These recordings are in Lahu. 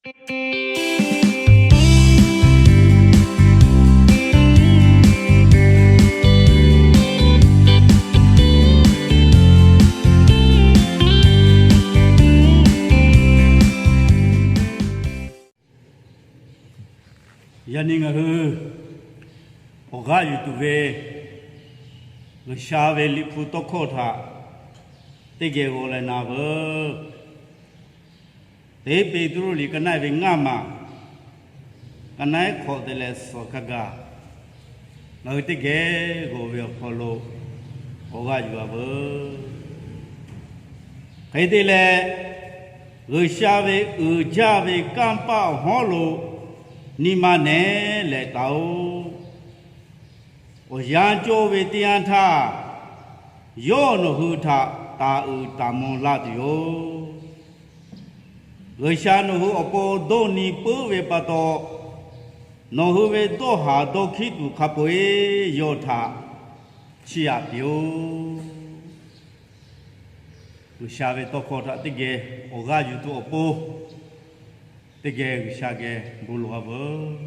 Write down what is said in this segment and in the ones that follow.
Yaꞈ nyi ngaˬ hui awˬ g'aˇ yuˬ tuˬ ve G'uiˬsha ve Liꞈ hpu tawˇ hkawˇ htaꞈ teˇ geh g'aw leh na veuˬ. Teˇ Peˍtruˆ liꞈ ka naˆ ve ngaˇ maˬ, ka naˆ hkawꞈ te leh suhˍ hk'a gaˬ, ngaˬ hui teˇ geh g'aw ve awˬ hk'aw lo awˬ g'aˇ yuˬ-a veuˬ. Hk'e te leh, G'uiˬsha ve uiˍ jaˇ ve kanˇ paˆ awˬ hawˉ lo nyi ma nehˬ leh taˍ-oꞈ. Awˬ yanˇ cawˇ ve teˇ yanˇ htaˇ, yawˇ nawˬ hui htaꞈ taˍ uiˍ taˍ mvuh laˇ tuˬ yoˬ. G'uiˬsha nawˬ hui awˬ pon dawˇ nyi puiˉ ve pa taw, nawˬ hui ve dawˇ haˍ dawˇ hkiˉ tuˬ hk'a peu-eˬ yawˇ htaꞈ chiˇ aꞈ piˇ-oˆ. G'uiˬsha ve tawˇ hkawˇ htaꞈ teˇ geh awˬ g'aˇ yuˬ tuˬ awˬ pon, teˇ geh G'uiˬsha geh bon lawˬ-a veuˬ.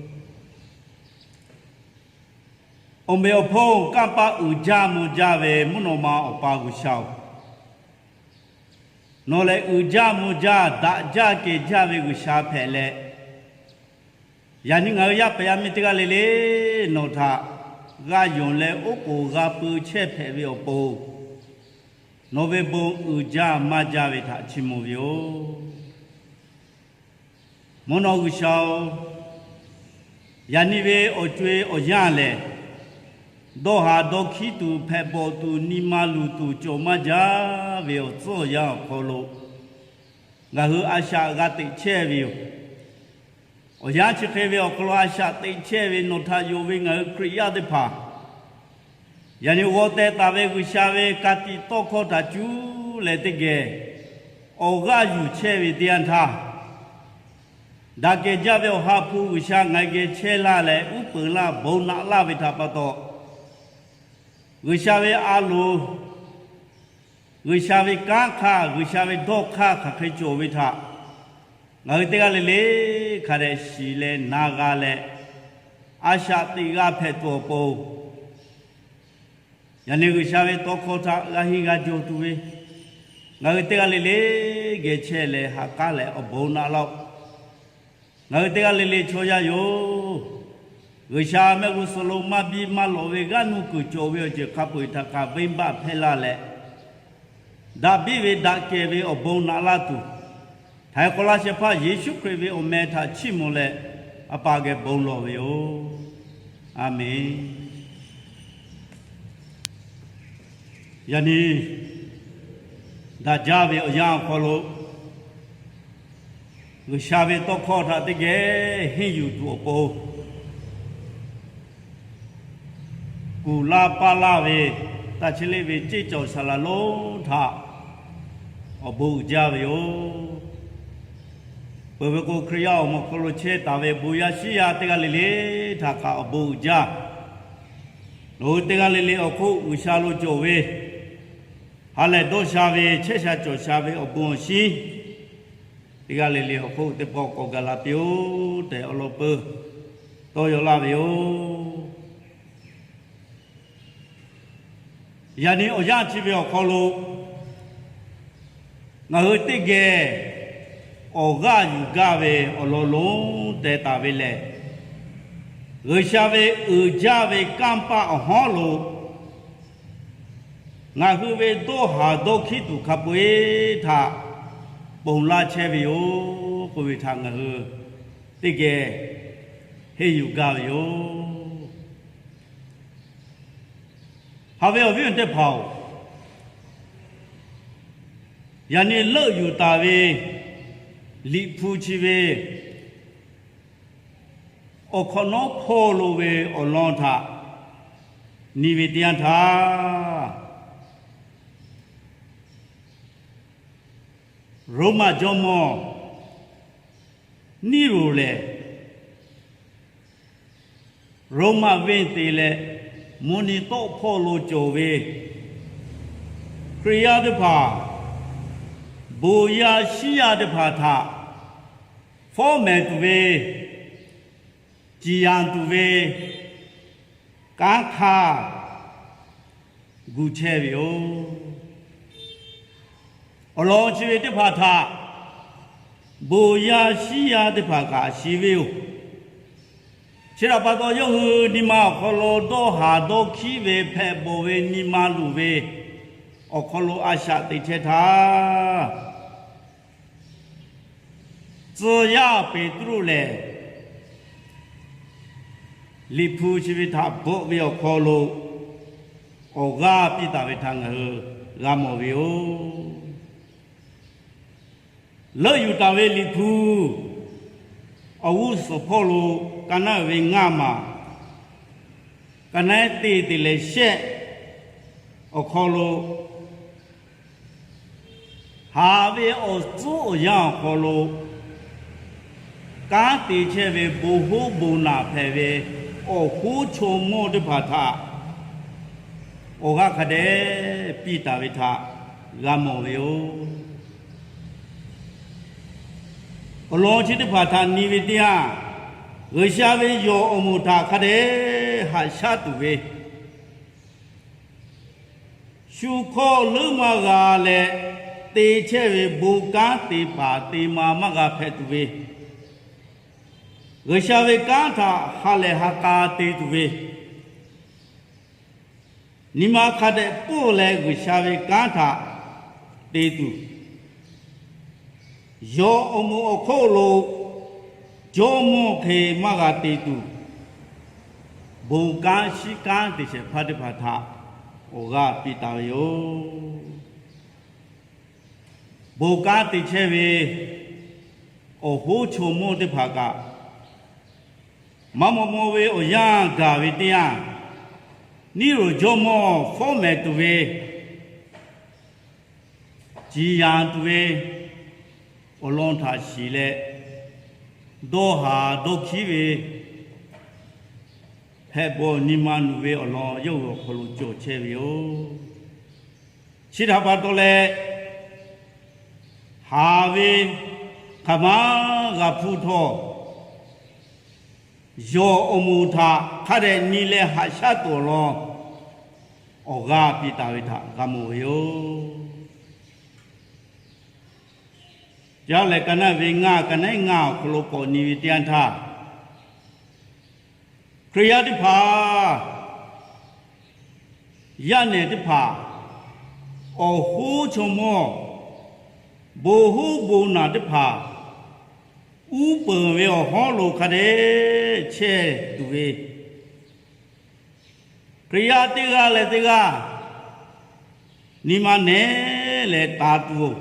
Awˬ meꞈ awˬ hponˇ kanˇ paˆ uiˍ jaˇ mvuh jaˇ ve mvuhˇ naw ma Awˬ pa G'uiˬsha-oˬ, nawˬ lehˬ uiˍ jaˇ mvuh jaˇ daꞈ jaˇ kehˬ jaˇ ve G'uiˬsha hpehꞈ leh, yaꞈ nyi ngaˬ hui yaˇ paˍ yaˇ miˇ teˇ g'aˇ le le nawˬ htaꞈ g'a yonˍ leh oˉ k'oˍ g'a pui chehˇ hpehꞈ ve awˬ pon, nawˬ ve bon uiˍ jaˇ maˇ jaˇ ve htaꞈ chiˇ mvuh ve yoˬ. Mvuhˇ naw G'uiˬsha-oˬ, yaꞈ nyi ve awˬ co-e awˬ yanˇ lehˬ, dawˇ haˍ dawˇ hkiˉ tuˬ hpehꞈ bawˬ tuˬ nyi ma luˬ tuˬ cawˬ maˇ jaˇ ve awˬ tcuhˉ awˬ yanˇ awˬ hk'aw lo ngaˬ hui a shaꞈ g'a teꞈ chehˇ ve yoˬ. Awˬ yanˇ chi hk'e ve awˬ hk'aw lo a shaꞈ teꞈ chehˇ ve nawˬ htaꞈ yonˍ ve ngaˬ hui Hkriꞈ yaˇ teˇ hpaˍ, yaꞈ nyi g'aw teh taˍ ve G'uiˬsha ve ka tiꞈ tawˇ hkawˇ htaꞈ cuˇ leh teˇ geh awˬ g'aˇ yuˬ chehˇ ve teˇ yanˇ htaˇ, daꞈ kehˬ jaˇ ve Awˬ ha hpu G'uiˬsha ngaˬ hui geh chehˇ laˇ leh uˉ peunˍ laˇ bon naꞈ laˇ ve htaꞈ pa taw, G'uiˬsha ve a loˍ, G'uiˬsha ve kanˉ hk'aˇ, G'uiˬsha ve dawˇ hk'aˇ hk'aˬ hk'e cawˬ ve htaꞈ ngaˬ hui teˇ g'aˇ le le hk'a dehꞈ shiˍ leh na g'a leh, a shaꞈ teꞈ g'a hpehꞈ tuˬ awˬ pon, yaꞈ nyi G'uiˬsha ve tawˇ hkawˇ htaꞈ g'a henˇ g'a jawˬ tuˬ ve ngaˬ hui teˇ g'aˇ le le geh chehˇ leh ha k'aˉ leh awˬ bon naꞈ laˇ-oˆ. Ngaˬ hui teˇ g'aˇ le le chaw yaˇ yoˬ, G'uiˬsha mehˆ g'uˇ suhˍ lo maˇ biˇ maˇ lawꞈ ve g'aˇ nuˇ kuiˬ cawˬ ve awˬ ceuˬ hk'a peu-eˬ htaꞈ kaꞈ venˇbaˆ hpehˇ laˇ leh, daꞈ biˇ ve daꞈ kehˬ ve awˬ bon naꞈ laˇ tuˬ, htaiˍ hk'awꞈ laˇ shehˍ hpaˇ Yeˍsuˆ Hkriꞈ ve awˬ meh htaꞈ chiˇ mvuh leh, A pa geh bon lawˬ ve yoˬ. A menˍ. Yaꞈ nyi daꞈ jaˇ ve awˬ yanˇ awˬ hk'aw lo G'uiˬsha ve tawˇ hkawˇ htaꞈ teˇ geh henˇ yuˬ tuˬ awˬ pon, kuˬ laˇ paˇ laˇ ve taˇ chehˇ le ve ceˇ cawˬ saˍ laˍ lonˉ htaꞈ awˬ bon uiˍ jaˇ ve yoˬ. Peuˬ ve k'o, Hkriꞈ yaˇ awˬ moˍ hk'aw lo chehˇ taˍ ve bon yaˇ shiˉ yaˇ teˇ g'aˇ le le htaꞈ kaꞈ awˬ bon uiˍ jaˇ. Nawˬ hui teˇ g'aˇ le le awˬ hk'oˆ G'uiˬsha lo cawˬ ve ha lehˬ dawˇ sha ve chehˇ sha cawˬ sha ve awˬ bon awˬ shiˉ teˇ g'aˇ le le awˬ hk'oˆ teˇ pawˆ k'awꞈ gaˬ la piˇ-oˆ tehꞈ awˬ lawn peuˬ tawˇ yaw laˇ ve yoˬ. Yaꞈ nyi awˬ yanˇ chi ve awˬ hk'aw lo ngaˬ hui teˇ geh awˬ g'aˇ yuˬ gaˇ ve awˬ lawn lonˉ teh taˍ ve lehˬ, G'uiˬsha ve uiˍ jaˇ ve kanˇ paˆ awˬ hawˉ lo ngaˬ hui ve dawˇ haˍ dawˇ hkiˉ tuˬ hk'a peu-eˬ htaꞈ ponˬ laˇ chehˇ ve yoˬ k'oˆ ve htaꞈ ngaˬ hui teˇ geh henˇ yuˬ gaˇ ve yoˬ. Haꞈ ve awˬ viˉ awˬ nyi teˇ hpaˍ-oˬ, yaꞈ nyi leuˆ yuˬ taˍ ve Liꞈ hpu chi ve awˬ hk'awꞈ nawˉ hpawˇ lo ve awˬ lawn htaꞈ nyi ve teˇ yanˇ htaˇ, Roˉmaꞈ jawˇmawˇ Niˇroˬ lehˬ, Roˉmaꞈ venˇ te leh mvuhˇ nyi tawˆ hpawˇ lo cawˬ ve Hkriꞈ yaˇ teˇ hpaˍ, bon yaˇ shiˉ yaˇ teˇ hpaˍ htaꞈ Fawˉ mehˍ tuˬ ve, ciˍ yanˍ tuˬ ve kanˉ hk'aˇ gu chehˇ ve yoˬ. Awˬ lawn chi ve teˇ hpaˍ htaꞈ bon yaˇ shiˉ yaˇ teˇ hpaˍ kaꞈ shiˍ ve yoˬ. Chi htaꞈ pa taw, yawˇ hui nyi ma awˬ hk'aw lo dawˇ haˍ dawˇ hkiˉ ve hpehꞈ bawˬ ve nyi ma luˬ ve awˬ hk'aw lo a shaꞈ teꞈ chehˇ htaˇ, tcuh yaˇ Peˍtruˆ lehˬ, Liꞈ hpu chi ve htaꞈ bvuhꞈ ve awˬ hk'aw lo awˬ g'aˇ piˇ taˍ ve htaꞈ ngaˬ hui g'a mawˬ ve yoˬ. Leuˆ yuˬ taˍ ve Liꞈ hpu awˬ g'uˇ suhˍ hpawˇ lo ka naˉ ve ngaˇ maˬ, ka naˉ teˇ te leh shehˆ awˬ hk'aw lo, haˍ ve awˬ tcuhˉ awˬ yanˇ awˬ hk'aw lo kanˉ te chehˇ ve bon hoˉ bon naˬ hpehꞈ ve awˬ hoˉ chaw mawˇ teˇ hpaˍ htaꞈ awˬ g'aˇ hk'a dehꞈ piˇ taˍ ve htaꞈ g'a mawˬ ve yoˬ. Awˬ lawn chi teˇ hpaˍ htaꞈ nyi ve teˇ yanˇ, G'uiˬsha ve yawˬ awˬ moˍ htaꞈ hk'a dehꞈ haꞈ shaˉ tuˬ ve, shu hkawˇ leuˉ maˇ g'a leh te chehˇ ve bon kanˉ te paˍ te ma maˇ g'a hpehꞈ tuˬ ve, G'uiˬsha ve kanˉ htaꞈ ha lehˬ ha k'a te tuˬ ve, nyi ma hk'a dehꞈ pfuhˇ leh G'uiˬsha ve kanˉ htaꞈ te tuˬ, yawˬ awˬ moˍ awˬ hk'oˆ lo jawˇmawˇ hk'e maˇ g'a te tuˬ, bon kanˉ shiˉ kanˉ te shehˍ hpaˇ teˇ hpaˍ htaꞈ awˬ g'aˇ piˇ taˍ ve yoˬ. Bon kanˉ te chehˇ ve awˬ hoˉ chaw mawˇ teˇ hpaˍ kaꞈ, maˇ maw maw ve awˬ yanˇ gaˬ ve teˇ yanˇ, Niˇroˬ jawˇmawˇ fawˉ mehˍ tuˬ ve, ciˍ yanˍ tuˬ ve awˬ lawn htaꞈ shiˍ leh, dawˇ haˍ dawˇ hkiˉ ve hpehꞈ bawˬ nyi ma nuˬ ve awˬ lawn yawˇ hui awˬ hk'aw lo cawˬ chehˇ ve yoˬ. Chi htaꞈ pa taw leh, haˍ ve hk'aˬ ma g'a hpuˇ htawˇ, yawˬ awˬ moˍ htaꞈ hk'a dehꞈ nyi leh haꞈ shaˉ tuˬ awˬ lawn awˬ g'aˇ piˇ taˍ ve htaꞈ g'a mawˬ ve yoˬ. Yaˇ lehˬ, ka naˉ ve ngaˇ, ka naˉ ngaˇ awˬ hk'aw lo k'awꞈ nyi ve teˇ yanˇ htaˇ, Hkriꞈ yaˇ teˇ hpaˍ, yaˇ nehˬ teˇ hpaˍ, awˬ hoˉ chaw mawˇ, bon hoˉ bon naˬ teˇ hpaˍ, uˉ peunˍ ve awˬ hawˉ lo hk'a dehꞈ chehˇ tuˬ ve, Hkriꞈ yaˇ teˇ g'aˇ leh teˇ g'aˇ nyi ma nehˬ leh taˍ tuˬ,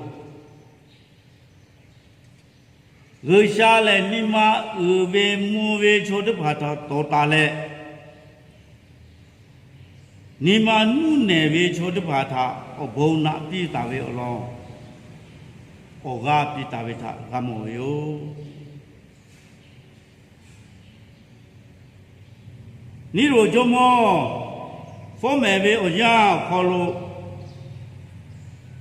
G'uiˬsha lehˬ nyi ma uiˍ ve mvuh ve chaw teˇ hpaˍ htaꞈ tawˍ taˍ leh, nyi ma nuˇ nehˬ ve chaw teˇ hpaˍ htaꞈ awˬ bon naꞈ piˇ taˍ ve awˬ lawn awˬ g'aˇ piˇ taˍ ve htaꞈ g'a mawˬ ve yoˬ. Niˇroˬ jawˇmawˇ fawˉ mehˍ ve awˬ yanˇ awˬ hk'aw lo,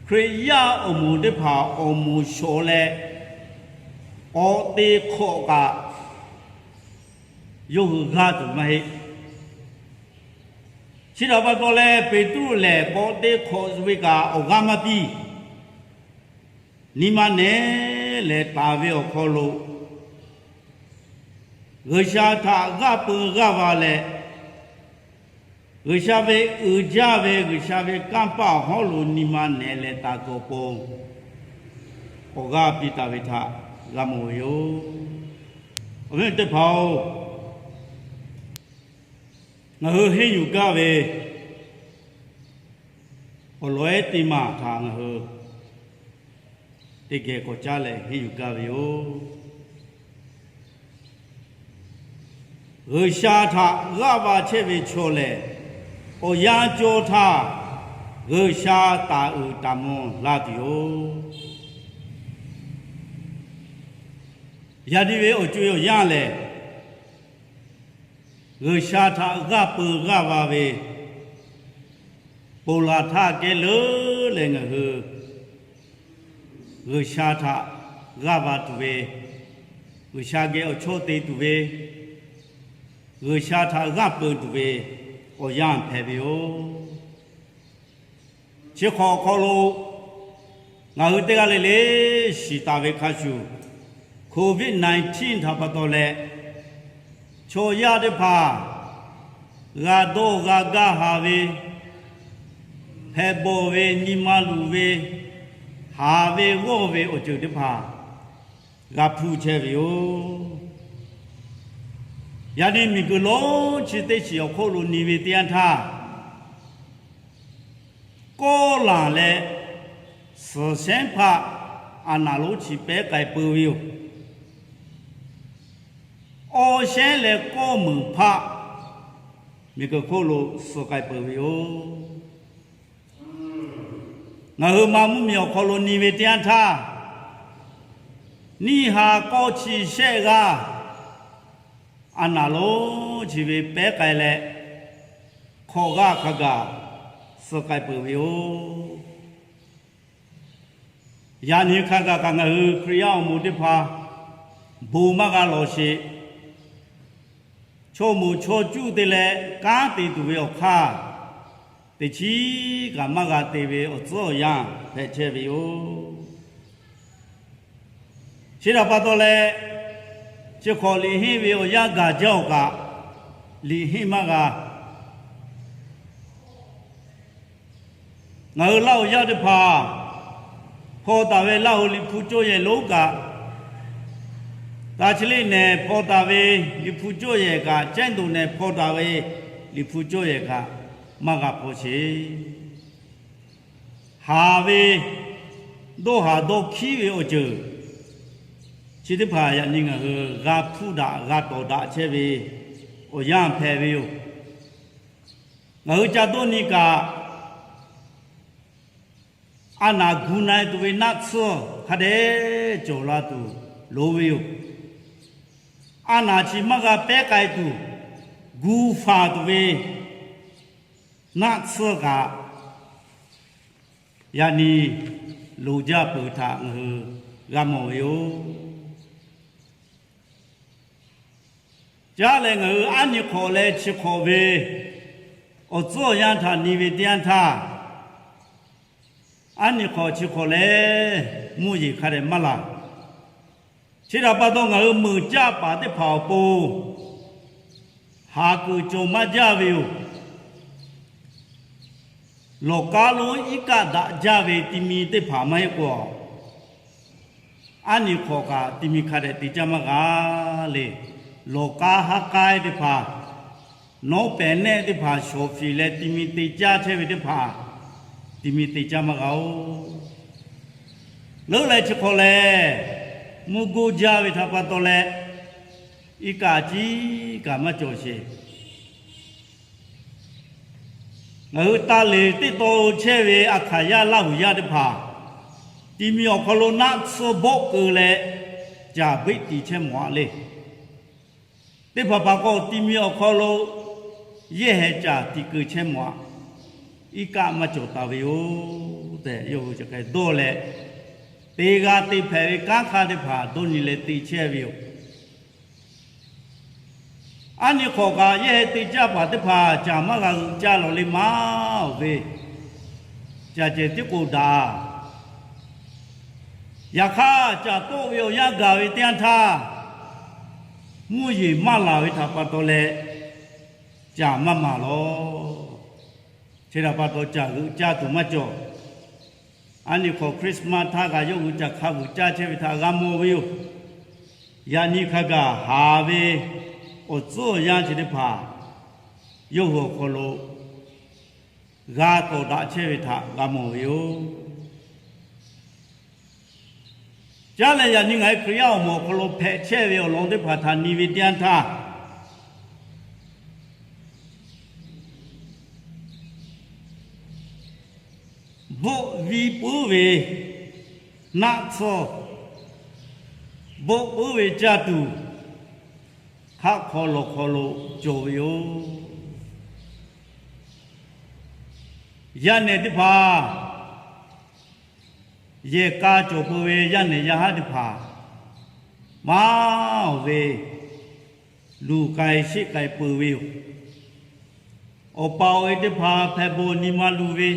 Hkriꞈ yaˇ awˬ moˍ teˇ hpaˍ awˬ moˍ shawˍ leh, k'awꞈ te hk'awꞈ kaꞈ yawˇ hui g'aˇ tuˬ maˇ heˆ. Chi htaꞈ pa taw leh, Peˍtruˆ lehˬ k'awꞈ te hk'awꞈ ve kaꞈ awˬ g'aˇ maˇ piˇ. Nyi ma nehˬ leh taˍ ve awˬ hk'aw lo, G'uiˬsha htaꞈ g'aˇ peu g'aˇ va leh, G'uiˬsha ve uiˍ jaˇ ve G'uiˬsha ve kanˇ paˆ awˬ hawˉ lo nyi ma nehˬ leh taˍ tuˬ awˬ pon, awˬ g'aˇ piˇ taˍ ve htaꞈ g'a mawˬ ve yoˬ. Awˬ viˉ teˇ hpaˍ-oˬ, ngaˬ hui henˇ yuˬ gaˇ ve awˬ lawn ehˉ teˇ maˬ htaꞈ ngaˬ hui teˇ geh k'awꞈ caˉ leh henˇ yuˬ gaˇ ve yoˬ. G'uiˬsha htaꞈ g'aˇ va chehˇ ve chaw lehˬ, awˬ yanˇ cawˇ htaˇ G'uiˬsha taˍ uiˍ taˍ mvuh laˇ tuˬ yoˬ. Yaꞈ nyi ve awˬ co-e awˬ yanˇ lehˬ, G'uiˬsha htaꞈ g'aˇ peu g'aˇ va ve ponˬ laˬ htaˇ kehˉ leuˉ leh ngaˬ hui G'uiˬsha htaꞈ g'aˇ va tuˬ ve G'uiˬsha geh awˬ chawˇ te tuˬ ve, G'uiˬsha htaꞈ g'aˇ peu tuˬ ve awˬ yanˇ hpehꞈ ve yoˬ. Chi hk'awꞈ awˬ hk'aw lo ngaˬ hui teˇ g'aˇ le le shiˍ taˍ ve hk'a shuˍ, Covid nineteen htaꞈ pa taw leh, chaw yaˇ teˇ hpaˍ g'a dawˇ g'a gaˇ haˍ ve, hpehꞈ bawˬ ve, nyi ma luˬ ve, haˍ ve g'awˇ ve awˬ ceuˬ teˇ hpaˍ g'a hpuˇ chehˇ ve yoˬ. Yaꞈ nyi miˬguiˬ lonˉ chi teˇ shiˍ awˬ hk'oˆ lo nyi ve teˇ yanˇ htaˇ, kawˆ laˬ leh suhˍ shehˉ hpaˆ a naˍ lonˉ chi pehˉ k'ai peu ve yoˬ. Awˇ shehˉ leh kawˆ meunˍ hpaˆ miˬguiˬ hk'oˆ lo suh k'ai peu ve yoˬ. Ngaˬ hui ma mvuhˇmiˬ awˬ hk'aw lo nyi ve teˇ yanˇ htaˇ, neˇ haiˬ kawˆ chi shehˆ g'aˇ a naˍ lonˉ chi ve pehˉ k'ai leh, hk'awꞈ g'aˇ hk'a gaˬ suh k'ai peuˬ ve yoˬ. Yaꞈ nyi hk'a gaˬ kaꞈ ngaˬ hui Hkriꞈ yaˇ awˬ moˍ teˇ hpaˍ bon maˇ g'a lawˬ sheˍ. Chaw moˍ chaw cuˇ te leh kanˉ te tuˬ ve awˬ hk'aˇ, teꞈ chiˉ kaꞈ maˇ g'a te ve awˬ tcuhˉ awˬ yanˇ hpehꞈ chehˇ ve yoˬ. Chi htaꞈ pa taw leh, chi hk'awꞈ liꞈ henˇ ve awˬ yanˇ gaˬ jaˇ awˬ kaꞈ, liꞈ henˇ maˇ g'a. Ngaˬ hui Laˇ huˍ yaˇ teˇ hpaˍ hpaw taˍ ve Laˇ huˍ Liꞈ hpu cawˇ yehˬ lonˉ kaꞈ, Taˇ chi leˆ nehˬ hpaw taˍ ve Liꞈ hpu cawˇ yehˬ kaꞈ, Chehˇ doꞈ nehˬ hpaw taˍ ve Liꞈ hpu cawˇ yehˬ kaꞈ maˇ g'a hpaw sheˍ. Haˍ ve, dawˇ haˍ dawˇ hkiˉ ve awˬ ceuˬ chi teˇ hpaˍ yaꞈ nyi ngaˬ hui g'a hpuˇ daꞈ g'a tawˍ daꞈ chehˇ ve awˬ yanˇ hpehꞈ ve yoˬ. Ngaˬ hui ca dawˇ nyi kaꞈ, a naˍ gu na-e tuˬ ve naˆ tsuhˇ hk'a dehꞈ cawˬ la tuˬ loˍ ve yoˬ. A naˍ chi maˇ g'a pehˉ k'ai tuˬ gu faˍ tuˬ ve naˆ tsuhˇ kaꞈ, yaꞈ nyi loˍ jaˇ peuˬ htaꞈ ngaˬ hui g'a mawˬ ve yoˬ. Caˇ leh ngaˬ hui aˉ nyi hk'awꞈ leh chi hk'awꞈ ve awˬ tcuhˉ awˬ yanˇ htaꞈ nyi ve teˇ yanˇ htaˇ, aˉ nyi hk'awꞈ chi hk'awꞈ leh mvuhˇ yeˬ hk'a dehꞈ maˇ laˬ. Chi htaꞈ pa taw ngaˬ hui meuꞈ caˇ paˍ teˇ hpaˍ awˬ pon haˍ kuiˬ cawˬ maˇ jaˇ ve yoˬ. Lawˬ kaˉ lonˉ iˉ kaˆ daꞈ jaˇ ve ti mi teˇ hpaˍ maˇ heˆ k'o, aˉ nyi hk'awꞈ kaꞈ ti mi hk'a dehꞈ te caˇ maˇ g'a le. Lawˬ kaˉ haˉ k'ai teˇ hpaˍ, nawˉ pehˍ nehˆ teˇ hpaˍ shawˍ fiˍ leh ti mi te caˇ chehˇ ve teˇ hpaˍ, ti mi te caˇ maˇ g'a-oˬ. Leuˉ leh chi hk'awꞈ lehˬ, mvuhˇ goˇ jaˇ ve htaꞈ pa taw leh, iˉ kaˆ ciˉ kaꞈ maˇ cawˬ sheˍ. Ngaˬ hui taˇ leˬ teˇ taw chehˇ ve a hkaˍ yaˇ Laˇ huˍ yaˇ teˇ hpaˍ, ti mi awˬ hk'aw lo naˆ tsuhˇ bawˆ keu leh, caˬ beˆ tiˍ chehˇ mawˬ-a le. Teˇ hpaˍ hpaˍ k'o, ti mi awˬ hk'aw lo yehˇ heh caˬ tiˍ keu chehˇ mawˬ-a. Iˉ kaˆ maˇ cawˬ taˍ ve yoˬ tehꞈ, yawˇ hui chi hk'e dawˇ leh, te g'a te hpehꞈ ve kanˉ hk'aˇ teˇ hpaˍ dawˇ nyi leh te chehˇ ve yoˬ. Aˉ nyi hk'awꞈ kaꞈ yehˇ heh te caˇ paˍ teˇ hpaˍ caˬ maˇ g'a g'euꞈ caˇ lawˬ le maˇ-oˬ ve, caˬ cehˬ tiˉ k'o daꞈ. Yaꞈ hk'aˇ, caˬ tawˆ ve awˬ yanˇ gaˬ ve teˇ yanˇ htaˇ, mvuhˇ yeˬ maˇ laˬ ve htaꞈ pa taw leh, caˬ maˇ maˍ lawˬ. Chi htaꞈ pa taw caˬ g'euꞈ caˇ tuˬ maˇ cawˬ. Aˉ nyi hk'awꞈ Christmas htaˇ kaꞈ yawˇ hui caˬ hk'a vuiˬ caˇ chehˇ ve htaꞈ g'a mawˬ ve yoˬ. Yaꞈ nyi hk'a gaˬ haˍ ve awˬ tcuhˉ awˬ yanˇ chi teˇ hpaˍ yawˇ hui awˬ hk'aw lo g'a tawˍ daꞈ chehˇ ve htaꞈ g'a mawˬ ve yoˬ. Caˇ leh yaꞈ nyi ngaˬ hui Hkriꞈ yaˇ awˬ moˍ awˬ hk'aw lo hpehꞈ chehˇ ve awˬ lawn teˇ hpaˍ htaꞈ nyi ve teˇ yanˇ htaˇ, bvuhˆ viˇ puiˉ ve naˆ tsuhˇ, bvuhˆ puiˉ ve caˇ tuˬ, hk'aˆ hk'aw lawˬ hk'aw lo cawˬ ve yoˬ. Yaˇ nehˬ teˇ hpaˍ, yehˬ k'a cawˬ peuˬ ve yaˇ nehˬ yaˇ haˉ teˇ hpaˍ, maˇ awˬ ve luˬ k'ai sheˆ k'ai peuˬ ve yoˬ. Awˬ pa awˬ e teˇ hpaˍ hpehꞈ bawˬ nyi ma luˬ ve,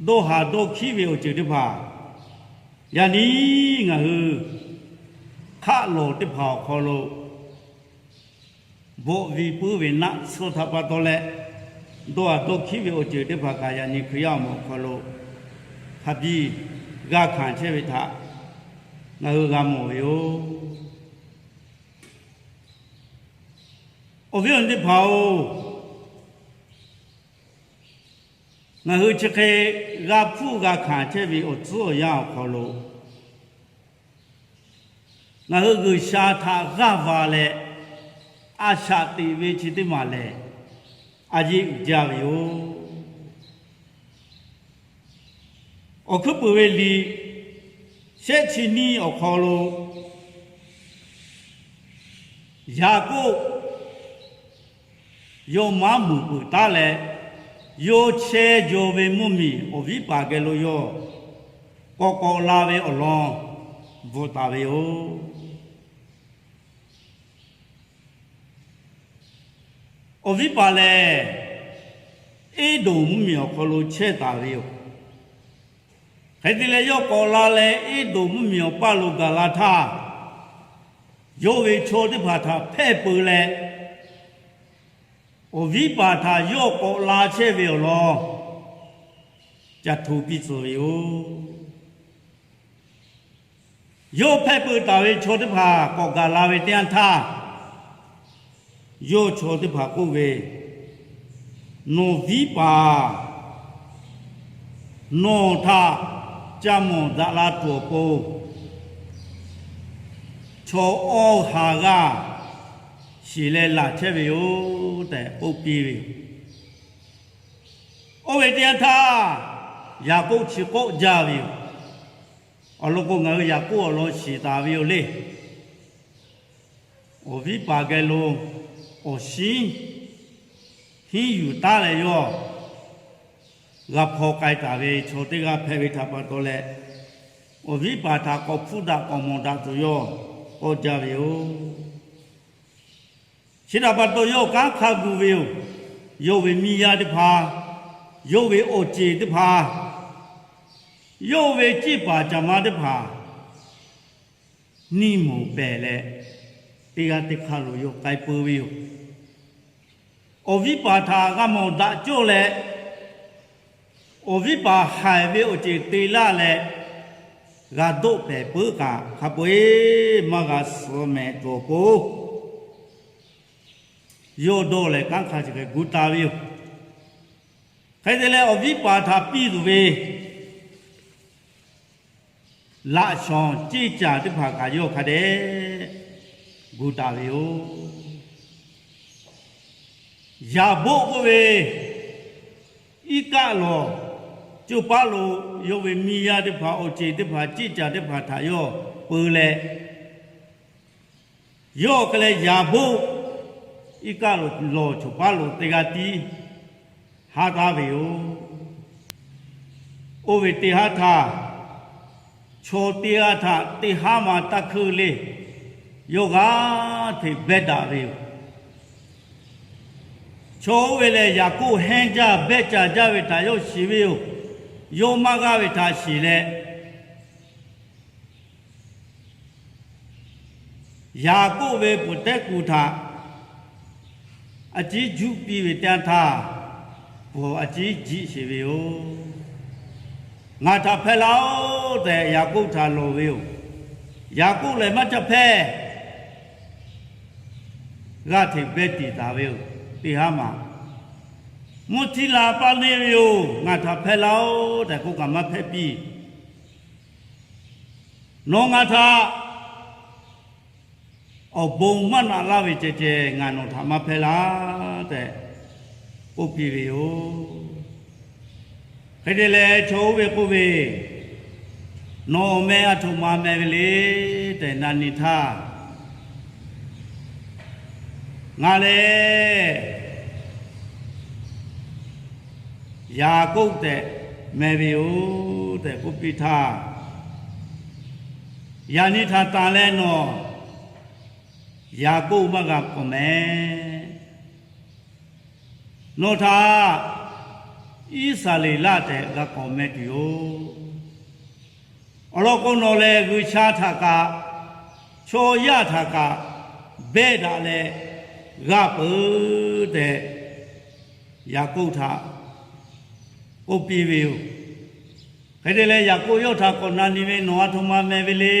dawˇ haˍ dawˇ hkiˉ ve awˬ ceuˬ teˇ hpaˍ, yaꞈ nyi ngaˬ hui hk'aˆ lawˬ teˇ hpaˍ awˬ hk'aw lo bvuhꞈ ve puiˉ ve naˆ tsuhˇ htaꞈ pa taw leh, dawˇ haˍ dawˇ hkiˉ ve awˬ ceuˬ teˇ hpaˍ kaꞈ yaꞈ nyi Hkriꞈ yaˇ awˬ moˍ awˬ hk'aw lo hk'a biˇ g'a hkanˍ chehˇ ve htaꞈ ngaˬ hui g'a mawˬ ve yoˬ. Awˬ viˉ awˬ nyi teˇ hpaˍ-oˬ, ngaˬ hui chi hk'e g'a hpuˇ g'a hkanˍ chehˇ ve awˬ tcuhˉ awˬ yanˇ awˬ hk'aw lo, ngaˬ hui G'uiˬsha htaꞈ g'aˇ va leh, a shaꞈ teꞈ ve chi teˇ maˬ lehˬ, a yeˇ uiˍ jaˇ ve yoˬ. Awˬ hkuiˉ puiˍ ve liꞈ shehˆ chi nyiˇ awˬ hk'aw lo, Yaˍkoˆ yawˇ maˉ muiˬ peuˬ taˉ leh, yawˇ chehˇ jaw ve mvuhˇmiˬ awˬ viˉ paˍ geh lo yawˇ k'awꞈ k'awꞈ la ve awˬ lawn bvuhꞈ taˍ ve yoˬ. Awˬ viˉ paˍ lehˬ, Eˇdonˍ mvuhˇmiˬ awˬ hk'aw lo chehˇ taˍ ve yoˬ. Hk'e te leh, yawˇ k'awꞈ la leh Eˇdonˍ mvuhˇmiˬ awˬ paˇ lo gaˬ la htaˇ, yawˇ ve chaw teˇ hpaˍ htaꞈ hpehˇ peu leh, awˬ viˉ paˍ htaꞈ yawˇ k'awꞈ la chehˇ ve awˬ lawn ca hto piˇ tcuh ve yoˬ. Yawˇ hpehˇ peu taˍ ve chaw teˇ hpaˍ k'awꞈ gaˬ la ve teˇ yanˇ htaˇ, yawˇ chaw teˇ hpaˍ k'oˆ ve, Nawˬ viˉ paˍ nawˬ htaꞈ ca mawˬ daꞈ la tuˬ awˬ pon, chaw awˇ ha g'aˇ shiˍ leh laˬ chehˇ ve yoˬ tehꞈ k'oˆ piˇ ve yoˬ. Oˇ ve teˇ yanˇ htaˇ, Yaˍkoˆ chi k'awˆ jaˇ ve yoˬ. Awˬ lawn k'o, ngaˬ hui Yaˍkoˆ awˬ lawn shiˍ taˍ ve yoˬ le. Awˬ viˉ paˍ geh lo awˬ shinˉ hiˉ yuˬ taˉ leh yawˇ g'a hpaw k'ai taˍ ve chaw teˇ g'aˇ hpehꞈ ve htaꞈ pa taw leh, awˬ viˉ paˍ htaꞈ k'awꞈ hpuˇ daꞈ k'awꞈ mawˬ daꞈ tuˬ yawˇ k'awˆ jaˇ ve yoˬ. Chi htaꞈ pa taw, yawˇ kanˉ hk'a gu ve yoˬ. Yawˇ ve miˇ yaˇ teˇ hpaˍ, yawˇ ve awˬ ceˬ teˇ hpaˍ, yawˇ ve ciˇ paˍ caˬ ma teˇ hpaˍ, neˇ moˍ pehˬ leh, teˇ g'aˇ teˇ hk'aˇ lo yawˇ k'ai peu ve yoˬ. Awˬ viˉ paˍ htaꞈ g'a mawˬ daꞈ cawˇ leh, awˬ viˉ paˍ haiˬ ve awˬ ceˬ te laˇ leh, g'a dawˆ pehˍ peuˉ kaꞈ, hk'a peu-eˬ maˇ g'a suh mehˍ tuˬ awˬ pon, yawˇ dawˇ leh kanˉ hk'a chi hk'e gu taˍ ve yoˬ. Hk'e te leh, awˬ viˉ paˍ htaꞈ piˇ tuˬ ve laꞈ shawnˍ ceˇ caˬ teˇ hpaˍ kaꞈ yawˇ hk'a dehꞈ gu taˍ ve yoˬ. Yaˍboˆ k'oˆ ve, iˉ kaˆ lawˬ coˇ paˉ lo yawˇ ve miˇ yaˇ teˇ hpaˍ, awˬ ceˬ teˇ hpaˍ, ceˇ caˬ teˇ hpaˍ htaꞈ yawˇ peu leh, yawˇ hk'e leh Yaˍboˆ iˉ kaˆ lawˬ coˇ paˉ lo teˇ g'aˇ tiˉ haˉ taˉ ve yoˬ. Oˇ ve teˇ haˉ htaˇ, chaw teˇ g'aˇ htaꞈ teˇ haˉ ma taˇ hkuiˇ le, yawˇ g'aˇ hteꞈ behˇ daꞈ ve yoˬ. Chaw oˇ ve lehˬ, Yaˍkoˆ hehnˇ jaˇ behˇ caˍ jaˇ ve htaꞈ yawˇ shiˍ ve yoˬ. Yawˇ maˇ g'aˇ ve htaꞈ shiˍ leh, Yaˍkoˆ ve pfuhˍ tehˉ kuˬ htaꞈ a ciˉ juˆ piˇ ve teˇ yanˇ htaˇ, pfuhˍ a ciˉ jiˆ sheˍ ve yoˬ. Ngaˬ htaꞈ hpehˇ laˇ-oˆ tehꞈ, Yaˍkoˆ htaꞈ lawˬ ve yoˬ. Yaˍkoˆ lehˬ maˇ ca hpehˇ. G'aˇ hteꞈ behˇ tiˍ taˍ ve yoˬ. Teˇ haˉ ma, mvuhˇ htiˇ la paˇ neˇ ve yoˬ. Ngaˬ htaꞈ hpehˇ laˇ-oˆ tehꞈ k'oˆ kaꞈ maˇ hpehˇ piˇ. Nawˬ ngaˬ htaꞈ awˬ bon maˇ naꞈ laˇ ve ceh ceh, ngaˬ nawˬ htaꞈ maˇ hpehˇ laˇ tehꞈ k'oˆ piˇ ve yoˬ. Hk'e te leh, chaw oˇ ve k'oˆ ve, Nawˬ awˬ meh a htoꞈ ma meh ve le tehꞈ na nyi htaˇ, Ngaˬ lehˬ Yaˍkoˆ tehꞈ meh ve yoˬ tehꞈ k'oˆ piˇ htaˇ, Yaꞈ nyi htaꞈ tanˬ leh nawˬ Yaˍkoˆ maˇ g'a k'awꞈ meh. Nawˬ htaꞈ Iˉsaˍreˍlaˆ tehꞈ g'a k'awꞈ meh tuˬ yoˬ. Awˬ lawn k'o, nawˬ lehˬ G'uiˬsha htaꞈ kaꞈ chaw yaˇ htaꞈ kaꞈ behˇ daꞈ leh g'a peuˬ tehꞈ, Yaˍkoˆ htaꞈ k'oˆ piˇ ve yoˬ. Hk'e te leh, Yaˍkoˆ yawˇ htaꞈ k'awꞈ na nyi ve, Nawˬ a htoꞈ ma meh ve le